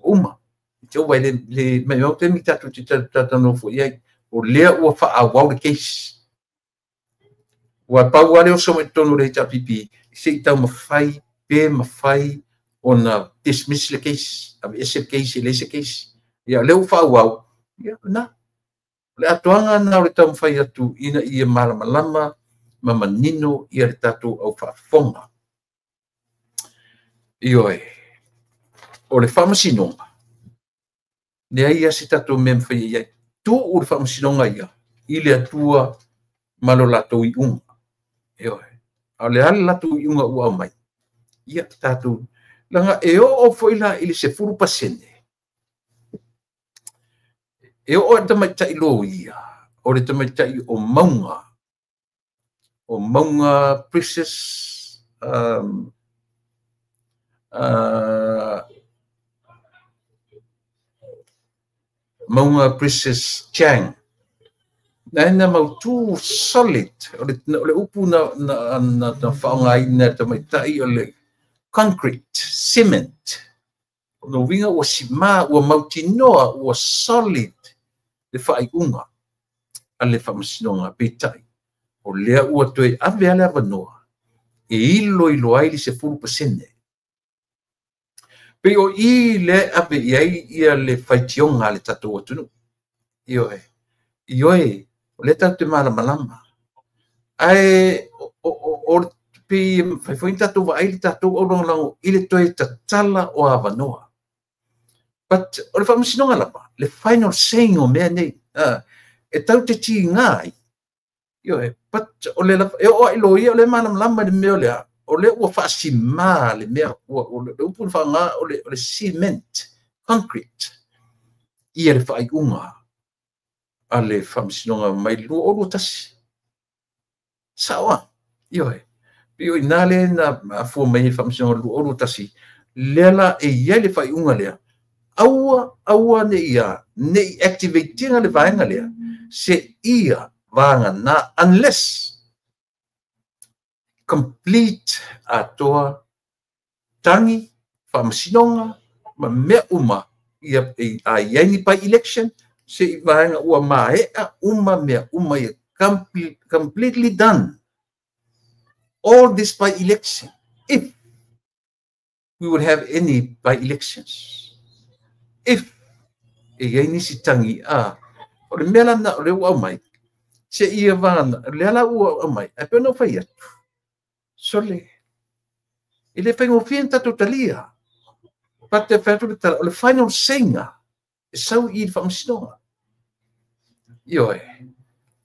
uma. Te uva le, le, maumau taimi tatou te talatalanoa foi i ai. O lea ua faaauau le case. Ua pau lava le oso mai totonu o le HRPP, se i taumafai pe mafai ona dismiss le case, aveese le case, e leai se case. Ia, o lea ua faaauau, ia, na. O le atoaga lena o le taumafai atu ina ia malamalama ma manino ia le tatou au faafofoga. Ioe, o le faamasinoga, leai lava se tatou mea e mafai ai i ai. Tuu le faamasinoga ia i le Atua ma lo latou iuga. Ioe, a o le a le latou iuga ua aumai? Ia, tatou, leaga e oo foi la i le 10%, e oo i le tamaitai loia, o le tamaitai o Mauga, o Mauga Precious, Mauga Precious Chang. Na ina mautu solid, o le upu na, na, na, na faaaogaina e le tamaitai o le concrete, cement. O lona uiga ua sima, ua mautinoa, ua solid le faaiuga a le Faamasinoga. Peitai, o lea ua toe ave lava le avanoa e iloilo ai le 10%. Pei o i lea e ave i ai ia le faitioga a le tatou atunuu. Ioe, ioe, o lea tatou te malamalama. Ae o pei e mafai foi ona tatou vaai le tatou aulagolago i le toe tatala o avanoa. But o le faamasinoga lava, le final saying o mea nei, e tau te tiga ai. Ioe, but o le lava, e oo lava i loia o lea e malamalama i le mea o le a, o lea ua faasima le mea, ua, o le upu na faaaoga o le, o le cement, concrete, ia le faaiuga a le faamasinoga mai le 2021. Sao a? Ioe. Pei o i ina lea na afua mai ai le faamasinoga 2021, lea la e i ai le faaiuga lea, Aua, aua ne ia, ne i activate le vaega lea, se ia vaega na, unless complete atoa tangi, whaamasinoga, ma mea uma, ia, a iai ni by election, se i vaega ua maea uma mea uma ia completely done. All this by election, if we would have any by elections. If e iai nisi tangi a, o le mea lana o le ua au mai, se ia vana, le ala ua au mai, ai pe no whai atu. Sole, i le whaingofia ni tātou talia, pa te whai atu le tala, o le final saying e sau i le whaamasinoga. Ioe,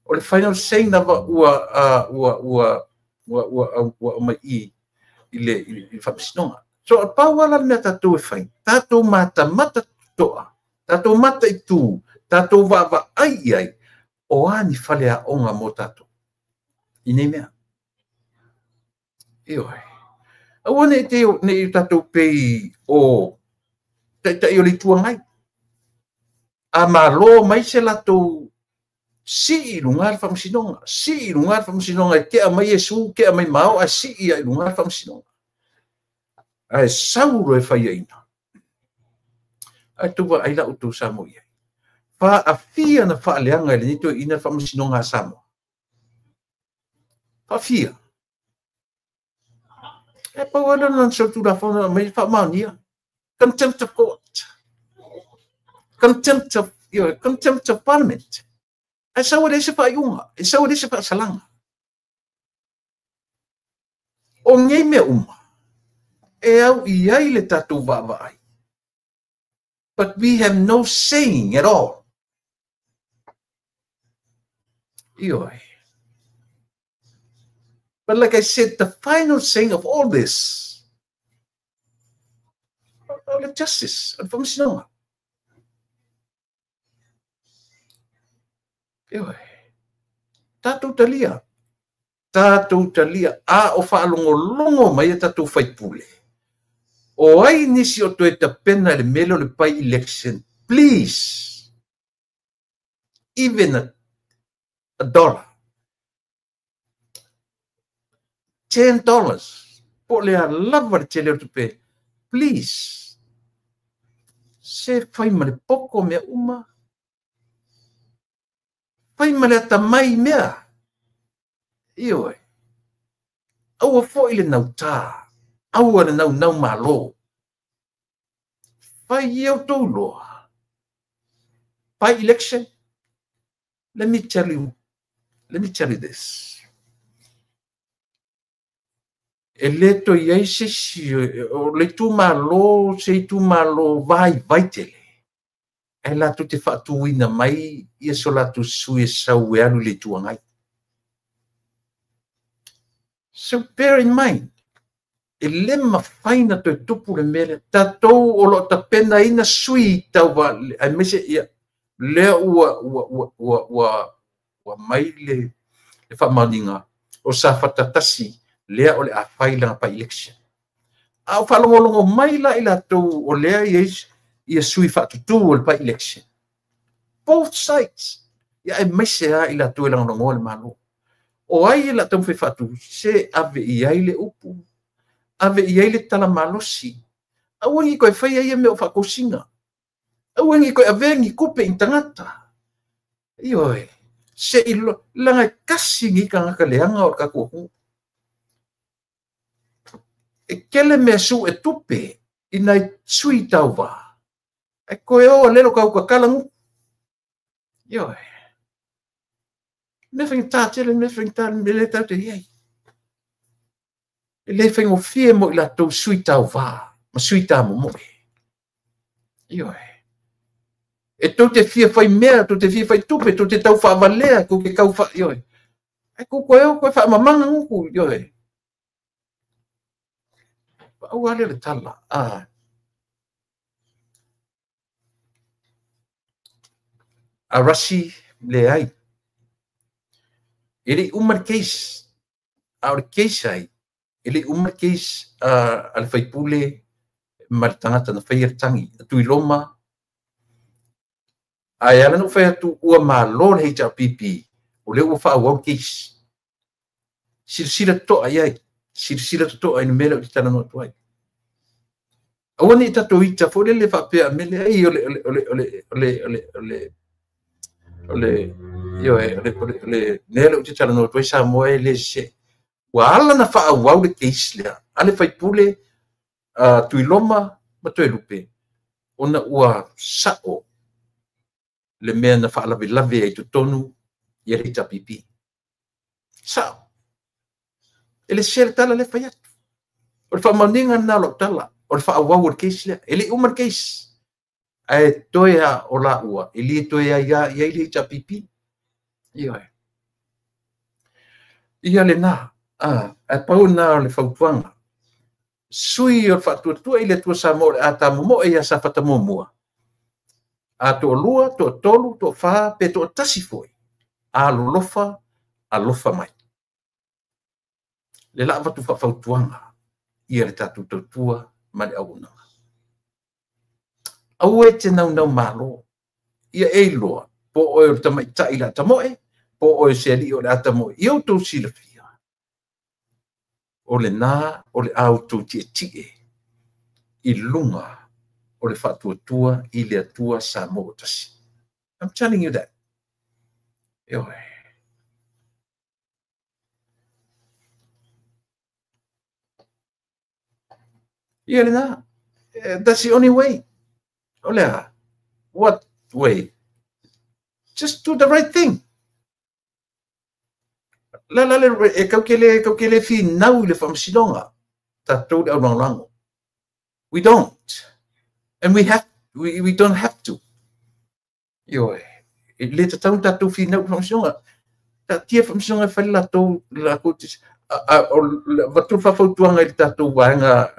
o le final saying na ua ua ua ua ua ua mai i le whaamasinoga. So, a pau ala le mea tātou e whai, tātou mata mata toa, tātou mata i tū, tātou wawa ai i ai, o ani whale a onga mō tātou. I nei mea. Ioe. Aua nei te nei tātou pei o taitai o le itua ngai. A malo mai se latou si i lunga le whamasinoga. Si i lunga le whamasinoga e kea mai e su, kea mai mao, a si i a i lunga le whamasinoga. A e sauro e whai aina. A tuwa ai la utu sa mo ia. Wha a fia na whaaleanga le nito ina whamasinoga a Samoa. Wha fia. E pau ana nang so tu la whana mai whaamania. Contempt of court. Contempt of, you know, contempt of parliament. E sau le se whaaiunga. E sau le se whaasalanga. O ngei mea uma. E au i ai le tātou vaavaai. But we have no saying at all. Ioe. But like I said, the final saying of all this, the justice, o le whamasinoga. Ioe. Tātou talia. Tātou talia. A o whaalongolongo mai e tātou whaipule. O ai nisi o toe tapena le mele o le pai election, please, even a dollar, $10, po le a lava le tele o tupe, please, se whai ma le poko mea uma, whai ma le atamai mea, ioe, aua fo i le nautā, aua le nau nau malo. Whai i au tau loa. By election, let me tell you this. E le toi ai se si, o le tu malo, se tu malo vai vai tele. E la tu te whaatuina mai, ia so la tu sui e sau e alu le tuangai. So bear in mind, e le mawhaina toi tupu le mele, tātou o lo tapena ina sui tau ai mese ia, lea ua ua ua ua ua ua mai le whaamaninga o sa whatatasi lea o le a whailanga pa election. A o whalongolongo mai la i lātou o lea ia sui whaatutu o le pa election. Both sides. Ia e mese a i lātou e langolongo le malo. O ai e lātou mwhai whaatu, se ave i ai le upu. Ave i ai le tala malosi. Aua ngi koe whai ai mea o whaakausinga. Aua ngi koe ave ngi kupe in tangata. Ioe, se i lo, langa kasi ngi ka ngaka leanga o kakuaku. E kele mea su e tupe i nai sui tauva. E koe o lelo kau kakalangu. Ioe. Me whangita tele, me whangita me le tau te iai. E le whaingofie mo i lātou sui tau wā, ma sui tā momoe. Ioe. E tau te fia whai mea, tau te fia whai tupe, tau te tau whaavalea, kou ke kau wha, ioe. E kou koe o koe whaamamanga nguku, ioe. Au ale le tala, a. A rasi le ai. E le uma le case, a o le case ai, e le uma case a le whaipule ma le tangata na whai tangi. A tui loma Ae ala na ou fai atu ua malo le HRPP, o lea ua faaauau le case. Silasila totoa i ai, silasila totoa i le mea lea ou te talanoa atu ai. Aua ne i tatou ita foi lele faapea mea leai o le o le o le o le o le o le o le ioe o le o le mea lea ou te talanoa atu ai Samoa e le sese. Ua ala na faaauau le case lea a le faipule Tuiloma ma Toelupe ona ua sao le mea na faalavelave ai i totonu ia le HRPP. Sao. E le sese le tala lea fai atu. O le faamaoniga lena o lau tala, o le faaauau o le case lea. E le i uma le case. Ae toe a o laua, e le toe aia i ai le HRPP. Ioe. Ia lena. Ae pau lena o le fautuaga. Sui o le Faatuatua i le Atua Samoa o le a tamomoe ia Safata muamua. A toalua, toatolu, toafa, pe toatasi foi. Alolofa, alofa mai. Le la avatu faafautuaga ia le tatou tautua ma le auaunaga. Aua e te naunau malo. Ia e iloa, po o oe o le tamaitai i le atamoe, po o oe o se alii o le atamoe. Ia outou silafia, o lena o le a outou tietie i luga o le faatuatua i le Atua Samoa ua tasi. I'm telling you that. Ioe. Ia lena. That's the only way. O le a? What way? Just do the right thing. La la le e kau ke le kau ke le finau i le faamasinoga. Tatou le aulagolago. We don't. And we don't have to. Ioe. E le tatau tatou finau i le faamasinoga. Taatia faamasinoga e fai le latou latou avatu le faafautuaga i le tatou vaega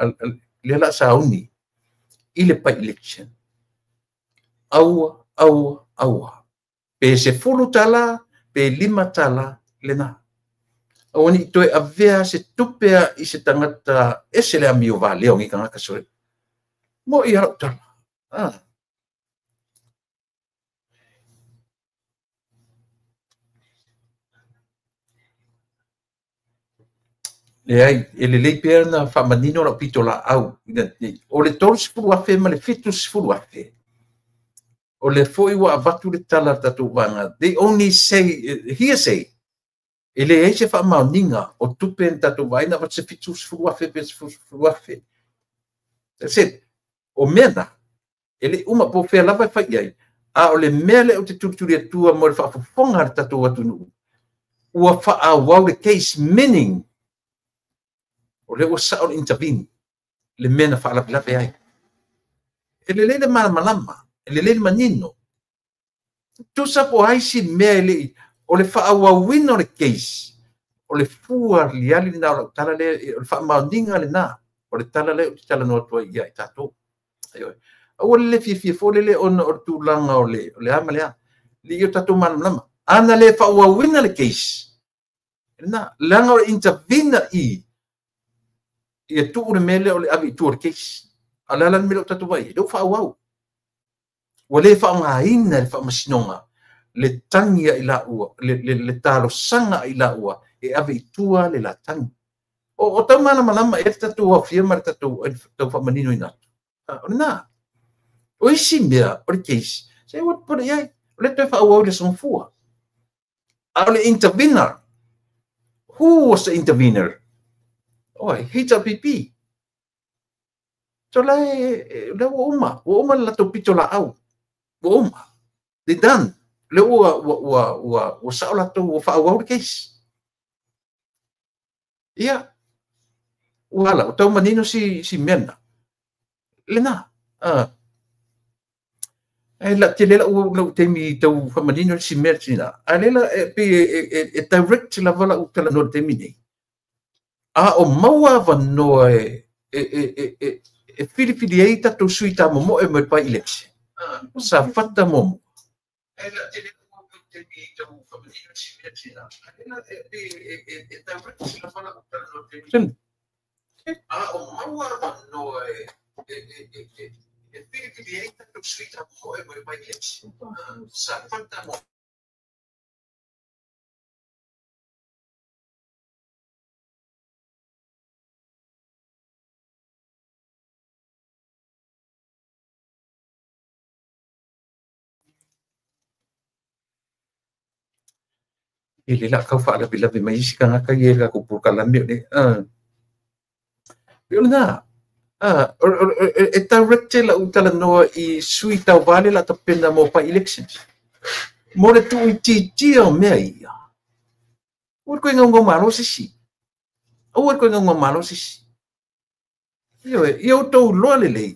lea la sauni i le by-election. Aua, aua, aua. Pe $10, pe $5 lena. Aua ne i toe avea se tupe i se tagata ese le amio valea o ni tagata soe. Mo i lau tala. Leai, e lelei pea na faamanino lau pito laau. O le 30,000 ma le 70,000. O le foi ua avatu le tala a le tatou vaega. They only say, hearsay. E leai se faamaoniga o tupe na tatou vaai na avatu se 70,000 pe 10,000. That's it. O mea na, e le uma po o fea lava e fai i ai. A o le mea lea ou te tulituli atua mo le faafofoga a le tatou atunuu, ua faaauau le case, meaning o lea ua sao le intervene, le mea na faalavelave ai. E lelei le malamalama, e lelei le manino. Tusa po o ai si mea e le i, o le faaauauina o le case, o le fua liali lena o lau tala lea, o le faamaoniga lena, o le tala lea ou te talanoa atu ai ia i tatou. Aioe. Aua le fiafia foi lele ona o le tulaga o le a ma le a. Le i o tatou malamalama. Ana le faaauauina le case, lena, leaga o le intervene i, ia tuu le mea lea o le ave i tua o le case. A o le a la le mea lea o tatou vaai ai? Lea ua faaauau. Ua le faaaogaina e le faamasinoga le tagi a i laua, le talosaga a i laua e ave i tua le la tagi. O tau malamalama e le tatou aofia ma le tatou tau faamaninoina atu. O lena. O isi mea o le case, se ua pule i ai. O le toe faaauau i le aso Gafua. A o le intervener, who was the intervener? Oi, HRPP. So la e, lea ua uma, ua uma le latou pito laau. Ua uma. They done. Lea ua, ua, ua, ua, ua sao latou, ua faaauau le case. Ia, ua ala, ua tau manino si mea lena. Lena. Ai la tele lau lau taimi tau faamanino si mea sina. A le la e pe e direct lava lau talanoa i le taimi nei. A o maua avanoa e e e e e filifili ai tatou sui tamomoe mo le by-election. Sa fata muamua. Ai la tele lau taimi tau faamanino si mea sina. A le la e pe e e direct lava lau talanoa i le taimi nei. A o maua avanoa e e e e E filifili ai tatou sui tamomoe mo le by-election. Safata mo e le la kau faalavelave mai isi tagata ia i le tatou polokalame o le pei o lena e direct lau talanoa i sui tauva le la tapena mo by-elections mo le tuuitiitia o mea ia. Aua le toe gaugau malo se isi. Aua le toe gaugau malo se isi. Ioe, ia outou iloa lelei,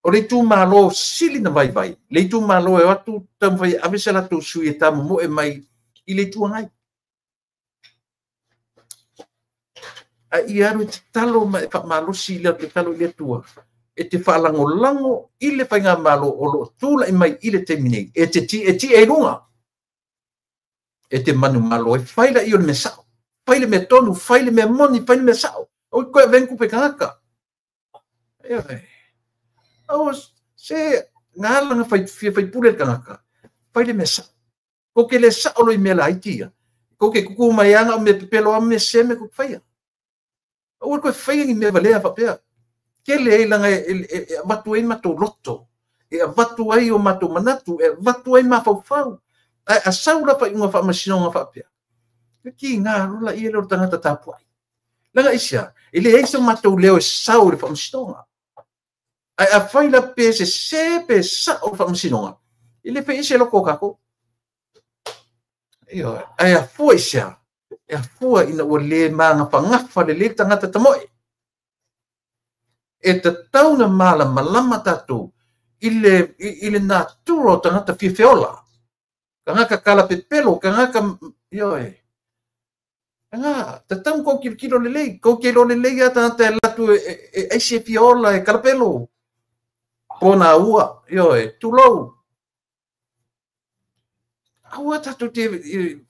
o le itumalo sili na vaivai, le itumalo e o atu taumafai e ave se latou sui e tamomoe mai i le Itu Agai. A ia alu e tatalo ma e faamalosi i le tatalo i le Atua e te faalagolago i le faigamalo o lo o tulai mai i le taimi nei, e te tietie i luga, e te manumalo ai, fai laia o le mea sao, fai le mea tonu, fai le mea moni, fai le mea sao. Aua e toe avea ni tupe tagata. Ioe. Aua se gala na fia faipule le tagata, fai le mea sao. Kou te le sao loa i mea laiti ia. Kou te tutu mai lava na o mea pepelo lava ma mea sese mea kou te faia. Aua le toe faia ni mea valea faapea. Tele ai leaga e avatu ai matou loto, e avatu ai o matou manatu, e avatu ai mafaufau. Ae a sau la faaiuga faamasinoga faapea, e tiga loa laia lea o le tagata tapuai. Leaga aisea? E leai so matou leo e sau i le faamasinoga. Ae afai la pe sese pe sao le faamasinoga, e le fai ai se loto o tatou. Ioe, ae afua i sea? E afua ina ua le magafagafa lelei le tagata tamoe. E tatau ona malamalama tatou i le, i le natura o tagata fia feola, tagata kalapepelo, tagata, ioe. Aga, tatau ona tou tilotilo lelei, tou te iloa lelei lava tagata e alu atu e aisi e fia ola, e kalapelo, pona ua, ioe, tulou. Aua tatou te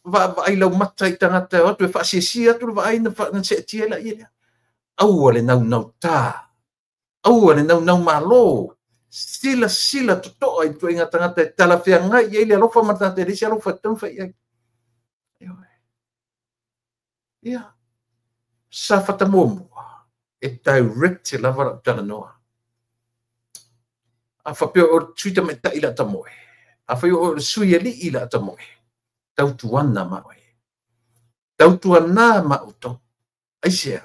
vaavaai laumata i tagata e o atu e faasiasia atu le vaai na seetia ai laia lea. Aua le naunauta, aua le naunau malo, silasila totoa i ituaiga tagata e talafeagai i ai le alofa ma le tagata e leai se alofa e tatau ona fai i ai. Ioe. Ia, Safata muamua, e direct lava lau talanoa. A faapea o le sui tamaitai la tamoe, afai o le sui alii la tamoe, tautuana ma oe. Tautuana ma outou. Aisea?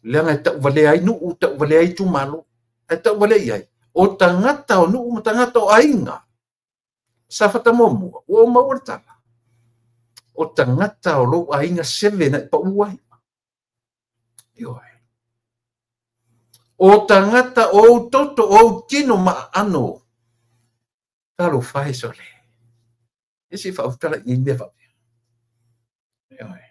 Leaga e tauvalea ai nuu, tauvalea ai itumalo. Ae tauvalea i ai, o tagata o nuu ma tagata o aiga. Safata muamua, ua ou maua le tala. O tagata o lou aiga seve na e pau ai. Ioe. O tagata o ou toto, o ou tino ma aano. Talofa e sole. E se i faautala i nei mea faapea. Ioe.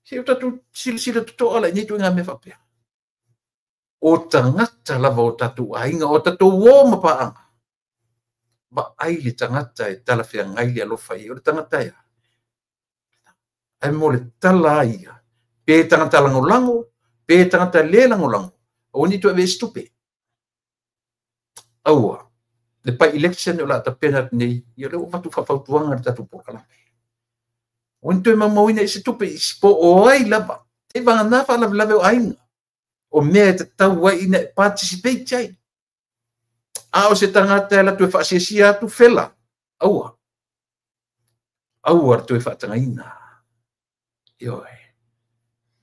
Se o tatou silasila totoa la i nei ituaiga mea faapea. O tagata lava o tatou aiga, o tatou uo ma paaga. Vaai le tagata e talafeagai le alofa i ai. O le tagata e a? Ae mo le tala a ia, pe tagata lagolago, pe tagata le lagolago, aua ne i toe ave i ai se tupe. Aua, le by-election o le a tapena atu nei, ia o lea ua avatu faafautuaga i le tatou polokalame. Ua ni toe maumauina i se tupe i po o ai lava. E vagana faalavelave o aiga. O mea e tatau ai ina e participate ai. A o se tagata e alu atu e faasiasia atu fela, aua. Aua le toe faatagaina. Ioe.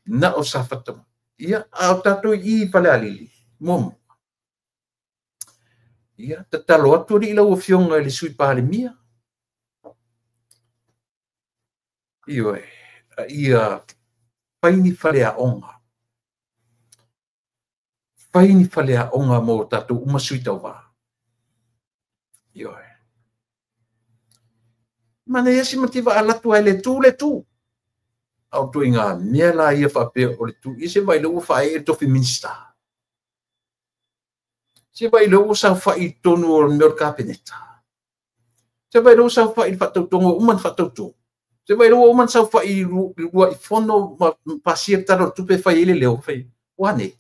Na o Safata. Ia, a o tatou i i Falealili, muamua. Ia, tatalo atu alii lau Afioga i le Sui Palemia. Ioe, a ia fai ni faleaoga. Fai ni faleaoga mo tatou uma sui tauva. Ioe. Manaia si mativa alu atu ai le tu le tu. A o ituaiga mea la ia faapea o le tu, ia se vaai lea ua faaee le tofi Minista. Se vaai lea ua saofai i totonu o le mea o le Kapeneta. Se vaai lea ua saofai i le faatautoga ua uma ona faatauto. Se vaai lea ua uma ona saofai i le uluai fono ma pasia le Tala o le Tupe e fai ai le leo, fai, ua a nei?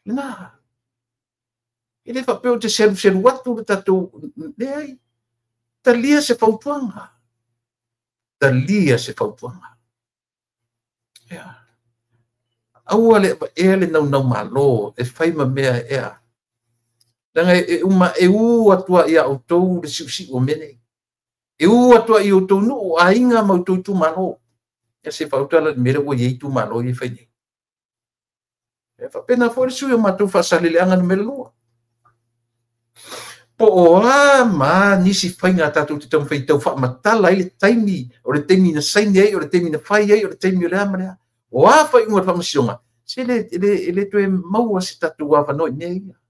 Lena. E le faapea ou te seluselu atu le tatou, leai. Talia se fautuaga. Talia se fautuaga. Ia. Aua le ea le naunau malo e fai ma mea ea. Leaga e uma e u atu ai ia outou le siusiu o mea nei. E u atu ai i outou nuu, aiga ma outou itumalo. Ia se faautala i le mea lea ua i ai itumalo ia e fai nei. E faapena foi le sui o matou Faasaleleaga Nu.2. Po o a ma nisi faiga tatou te taumafai tau faamatala ai le taimi, o le taimi na saini ai, o le taimi na fai ai, o le taimi o le a ma le a. O a faaiuga o le faamasinoga, se e le toe maua se tatou avanoa i mea ia.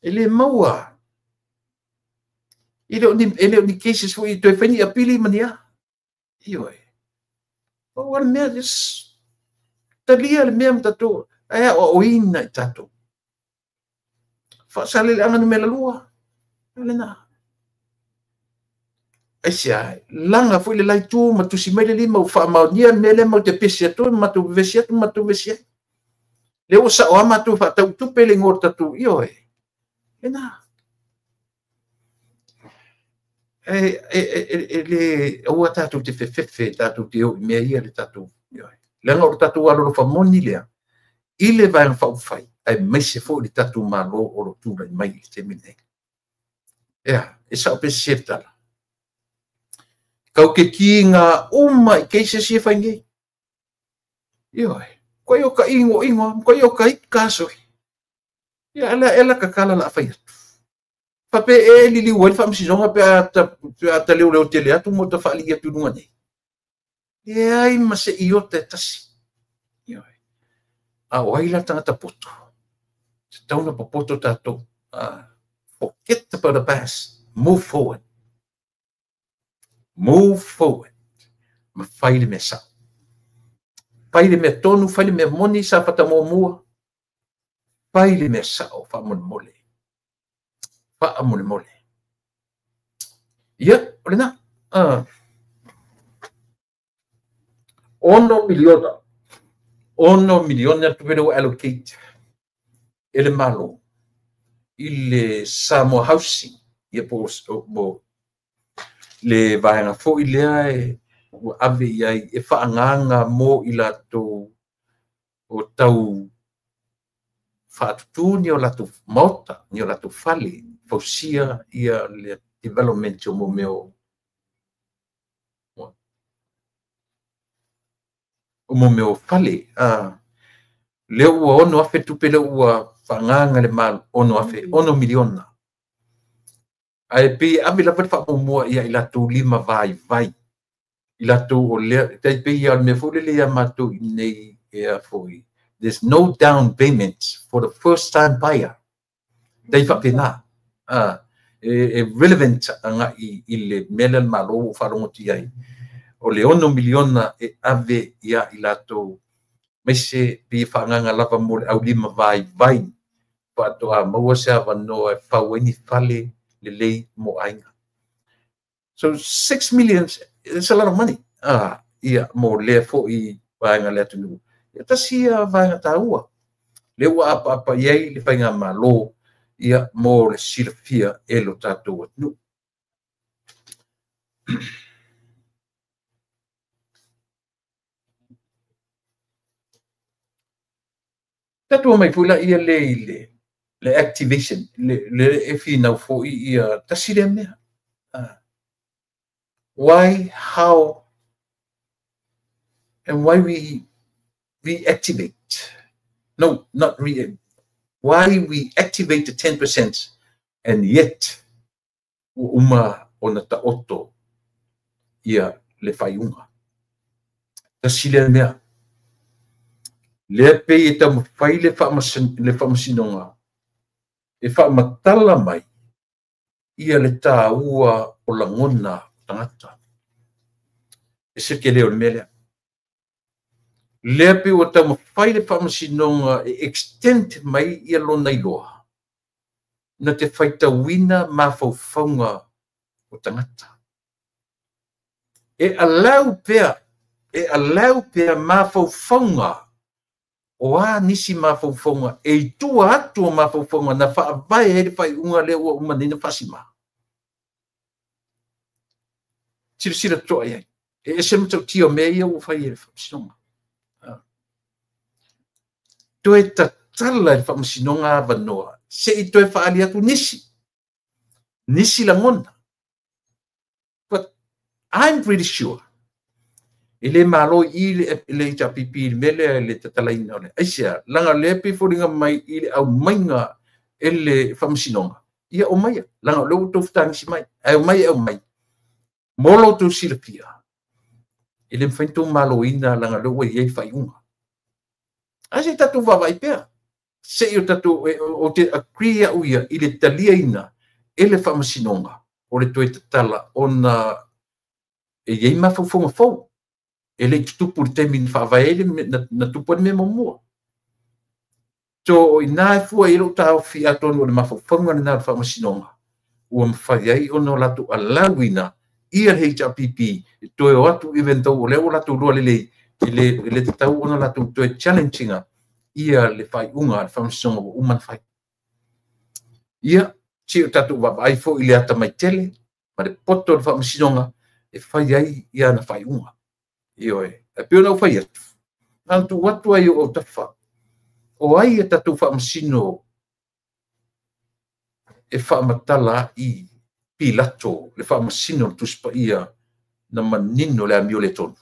E le maua. E le o ni cases foi e toe fai ni apili ma ni a. Ioe. O le mea, just talia le mea ma tatou, ae aoaoina i tatou. Faasaleleaga Nu.2, lena. Aisea, laga foi le laitu ma tusi mai le lima ua faamaonia le mea lea matou te pesi atu, matou vevesi atu, matou vevesi ai. Lea ua sao lava matou faatau tupe le igoa o le tatou, ioe. Lena. E le aua tatou te fefefe, tatou te o i mea ia le tatou, ioe. Leaga o le tatou alolofa moni lea, i le Vaega Faaupufai, aemaise foi le tatou Malo o lo o tulai mai i le taimi lenei. Ea, e sao pe sese le tala. Kau ke ki ngā uma i cases ia fai nei. Ioe, koe o ka ingo ingo, koe o ka ika soi. Ia ala ela ka kala la fai atu. Fape e lili ua le faamasinoga pe a ta leoleo tele atu mo ta faalii atu i luga nei. Leai ma se iota e tasi. Ioe. A o ai la tagata poto. Tatau na popoto tatou. Forget about the past. Move forward. Move forward. Ma fai le mea sao. Fai le mea tonu, fai le mea moni sa fatamuamua. Fai le mea sao, faamolemole. Faamolemole. Ia, o lena. 6 miliona. 6 miliona tupe lea ua allocate e le Malo i le Samoa Housing. Ia po o le vaega foi lea e ua ave i ai e faagaga mo i latou o tau faatutu ni o latou maota, ni o latou fale, fausia ia le development o mo mea o fale. Lea ua 6,000 tupe lea ua faagaga le Malo, 6,000, 6 miliona. Ae pei ave lava le faamuamua ia i latou lima vaivai. I latou o lea, tai pei ia o le mea foi lele ia matou i nei ea foi. There's no down payment for the first time buyer. Tai faapena. E relevant agai i le mea lea le Malo ua faalogoti ai. O le 6 miliona e ave ia i latou maise pei faagaga lava mo le aulima vaivai. Faatoa maua se avanoa e fau ai ni fale lelei mo aiga. So 6 million, it's a lot of money. Ia mo lea foi vaega le atunuu. Ia tasi ia vaega taua. Lea ua apaapa i ai le faiga malo ia mo le silafia e lo tatou atunuu. Tatou mai foi la ia le i le activation, le e finau foi ia tasi lea mea. Why, how, and why we reactivate? No, not re. Why we activate the 10% and yet uma ona taoto ia le faiunga. Tasi lea mea. Lea pei e taumafai le faamasinoga e faamatala mai ia le taua o lagona tagata. E se ke leo le mea lea. Lea pei ua taumafai le faamasinoga e extend mai ia lona iloa na te faitauina mafaufauga o tagata. E allow pea mafaufauga O a nisi mafaufauga e i tua atu o mafaufauga na faavae ai le faaiuga lea ua uma nei ona faasima. Silasila totoa i ai. E ese matautia o mea ia ua fai e le Faamasinoga. Toe tatala e le Faamasinoga avanoa se i toe faaali atu nisi. Nisi lagona. But I'm pretty sure e le malo i le HRPP i le mea lea i le tatalaina o le aisea, leaga o lea e pei e foliga mai i le aumaiga e le Faamasinoga, ia omaia, leaga o lea ua outou fetagisi mai, ae omai e aumai, mo lo outou silafia, e le mafai ona outou maloina leaga o lea ua i ai le faaiuga. Ae se i tatou vaavaai pea, se i o tatou, ou te agree au ia i le taliaina e le Faamasinoga o le toe tatala ona e i ai mafaufauga fou e le i tutupu i le taimi na faavae ai na tupu ai le mea muamua. So o i ina e fua i ai lou taofi atonu o le mafaufauga lena o le Faamasinoga ua mafai ai ona o latou alauina ia le HRPP e toe o atu even though o lea ua latou iloa lelei e le tatau ona latou toe challenge ina ia le faaiuga a le Faamasinoga ua uma ona fai. Ia, se i o tatou vaavaai foi i le atamai tele ma le poto o le Faamasinoga e fai ai ia ana faaiuga. Ioe, e pei ona ou fai atu, na ona tuu atu ai i ou autafa, o ai a tatou faamasino e faamatala ai Pilato, le faamasino o le Tusi Paia na manino le amio le tonu.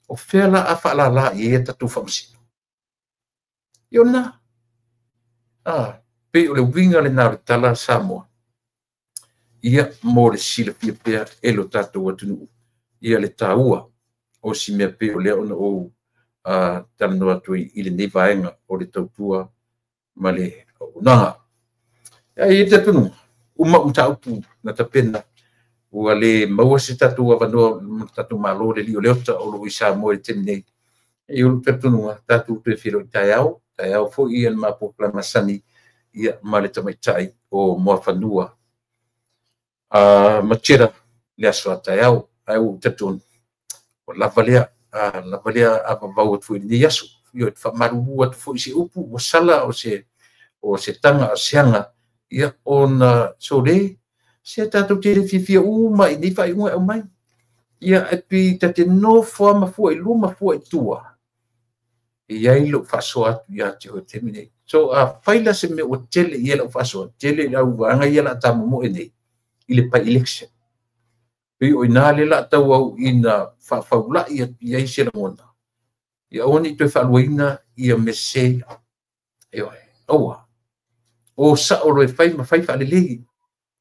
O fea la a faalala i ai a tatou faamasino? Ia o lena. Pei o le uiga lena o le tala a Samoa. Ia mo le silafia pea e lo tatou atunuu ia le taua o si mea pei o lea ona ou talanoa atu ai i lenei vaega o le tautua ma le auaunaga. Ae i ai le talitonuga, uma au mataupu na tapena, ua le maua se tatou avanoa ma le tatou Malo le alii o Leota o lo o i Samoa i le taimi nei. E i ai lou talitonuga, tatou toe feiloai taeao, taeao foi ia le matou masani ia ma le tamaitai o Muafanua Macheta le aso a taeao. Ae ua ou talitonu, ua lava lea, lava lea avavau atu foi i lenei aso. Ioe, faamalulu atu foi i se upu ua sala o se taga o se aga, ia ona sole, se tatou te le fiafia uma i nei faaiuga e aumai. Ia, e pei ta te nofo lava ma fua i luma fua i tua, e i ai lou faasoa atu ia te oe i le taimi nei. So, afai la se mea ua tele i ai lau faasoa, tele i lau vaega ia o le a tamomoe nei i le by-election. Pei o i ina lea o le a tauau ina faafaulai atu i ai se lagona, ia aua ne i toe faaluaina ia mea sese. Ioe, aua. O sao loa e fai ma fai faalelei.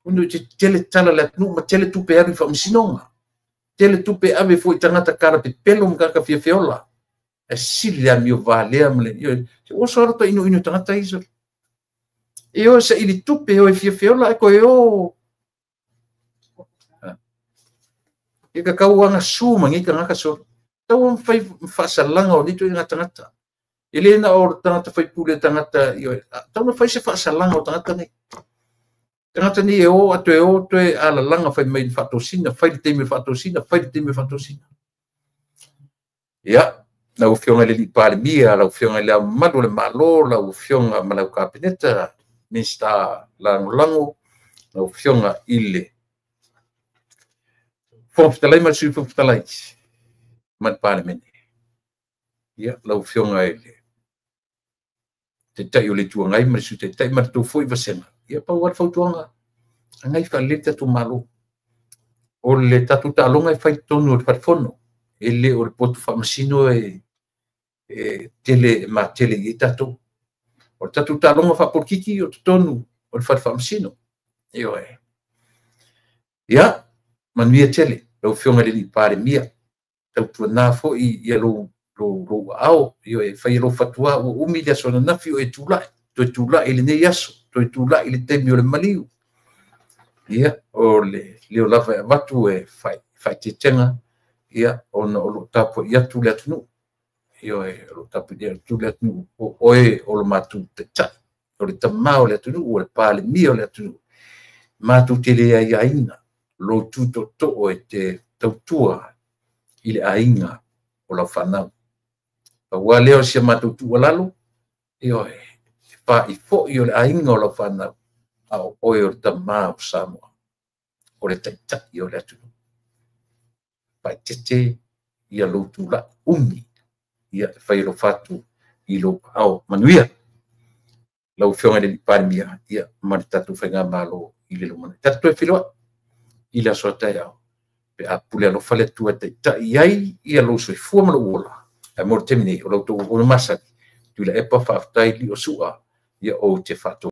Ona e tele tala le atunuu ma tele tupe alu i faamasinoga. Tele tupe ave foi i tagata kalapepelo ma tagata fiafiola. Ae sili le amio valea ma le... Ioe, se ua oso lava ta inuinu i tagata ia. E o e saili tupe, e o e fiafiola, ae toe o... Ia ka tau agasu ma nei tagata solo. Tau ona fai faasalaga o nei ituaiga tagata. E le na o le tagata faipule tagata, ioe, tau ona fai se faasalaga o tagata nei. Tagata nei e o atu e o toe alalaga fai mai i le faatosina, fai le taimi o le faatosina, fai le taimi o le faatosina. Ia, lau Afioga i le Alii Palemia, lau Afioga i le Ao Mamalu o le Malo, lau Afioga ma lau Kapeneta, Minisita Lagolago, lau Afioga i le Fofoga Fetalai ma le Sui Fofoga Fetalai ma le Palemene. Ia, lau Afioga i le Taitai o le Itu Agai ma le Sui Taitai ma le tou foi vasega, ia pau lava le fautuaga, agai faalelei le tatou Malo. O le tatou taaloga e fai i totonu o le Fale Fono, e le o le potu faamasino e tele e matele i ai tatou. O le tatou taaloga faapolitiki o totonu o le Fale Faamasino. Ioe. Ia, manuia tele lau Afioga i le Alii Palemia, tautuana foi ia lou aao, ioe, fai lou fatuā, ua umi le aso ananafi o e tulai, toe tulai i lenei aso, toe tulai i le taimi o le maliu. Ia, o le leo lava e avatu e faaeteetega, ia, ona o lo o tapuai atu le atunuu. Ioe, o lo o tapuai atu le atunuu, o oe o lo matou taitai, o le tama o le atunuu, o le Palemia o le atunuu. Matou te le aiaina lou tu tootoo e te tautua i le aiga o lau fanau. Pau lava lea o si a matou tuualalo, ioe, e faaifo'i o le aiga o lau fanau, a o oe o le tama o Samoa, o le taitai o le atunuu. Faaeteete ia lou tulai umi e fai ai lou fatu i lou aao. Manuia lau Afioga i le Palemia ma le tatou faigamalo i le lumanai. Tatou toe feiloai i le aso a taeao pe a pule alofa le Atua e taitai ai lou soifua ma lou ola. Ae mo le taimi nei, o la outou auauna masani, Tuilaepa faafetai Liosua, ou te faatonu.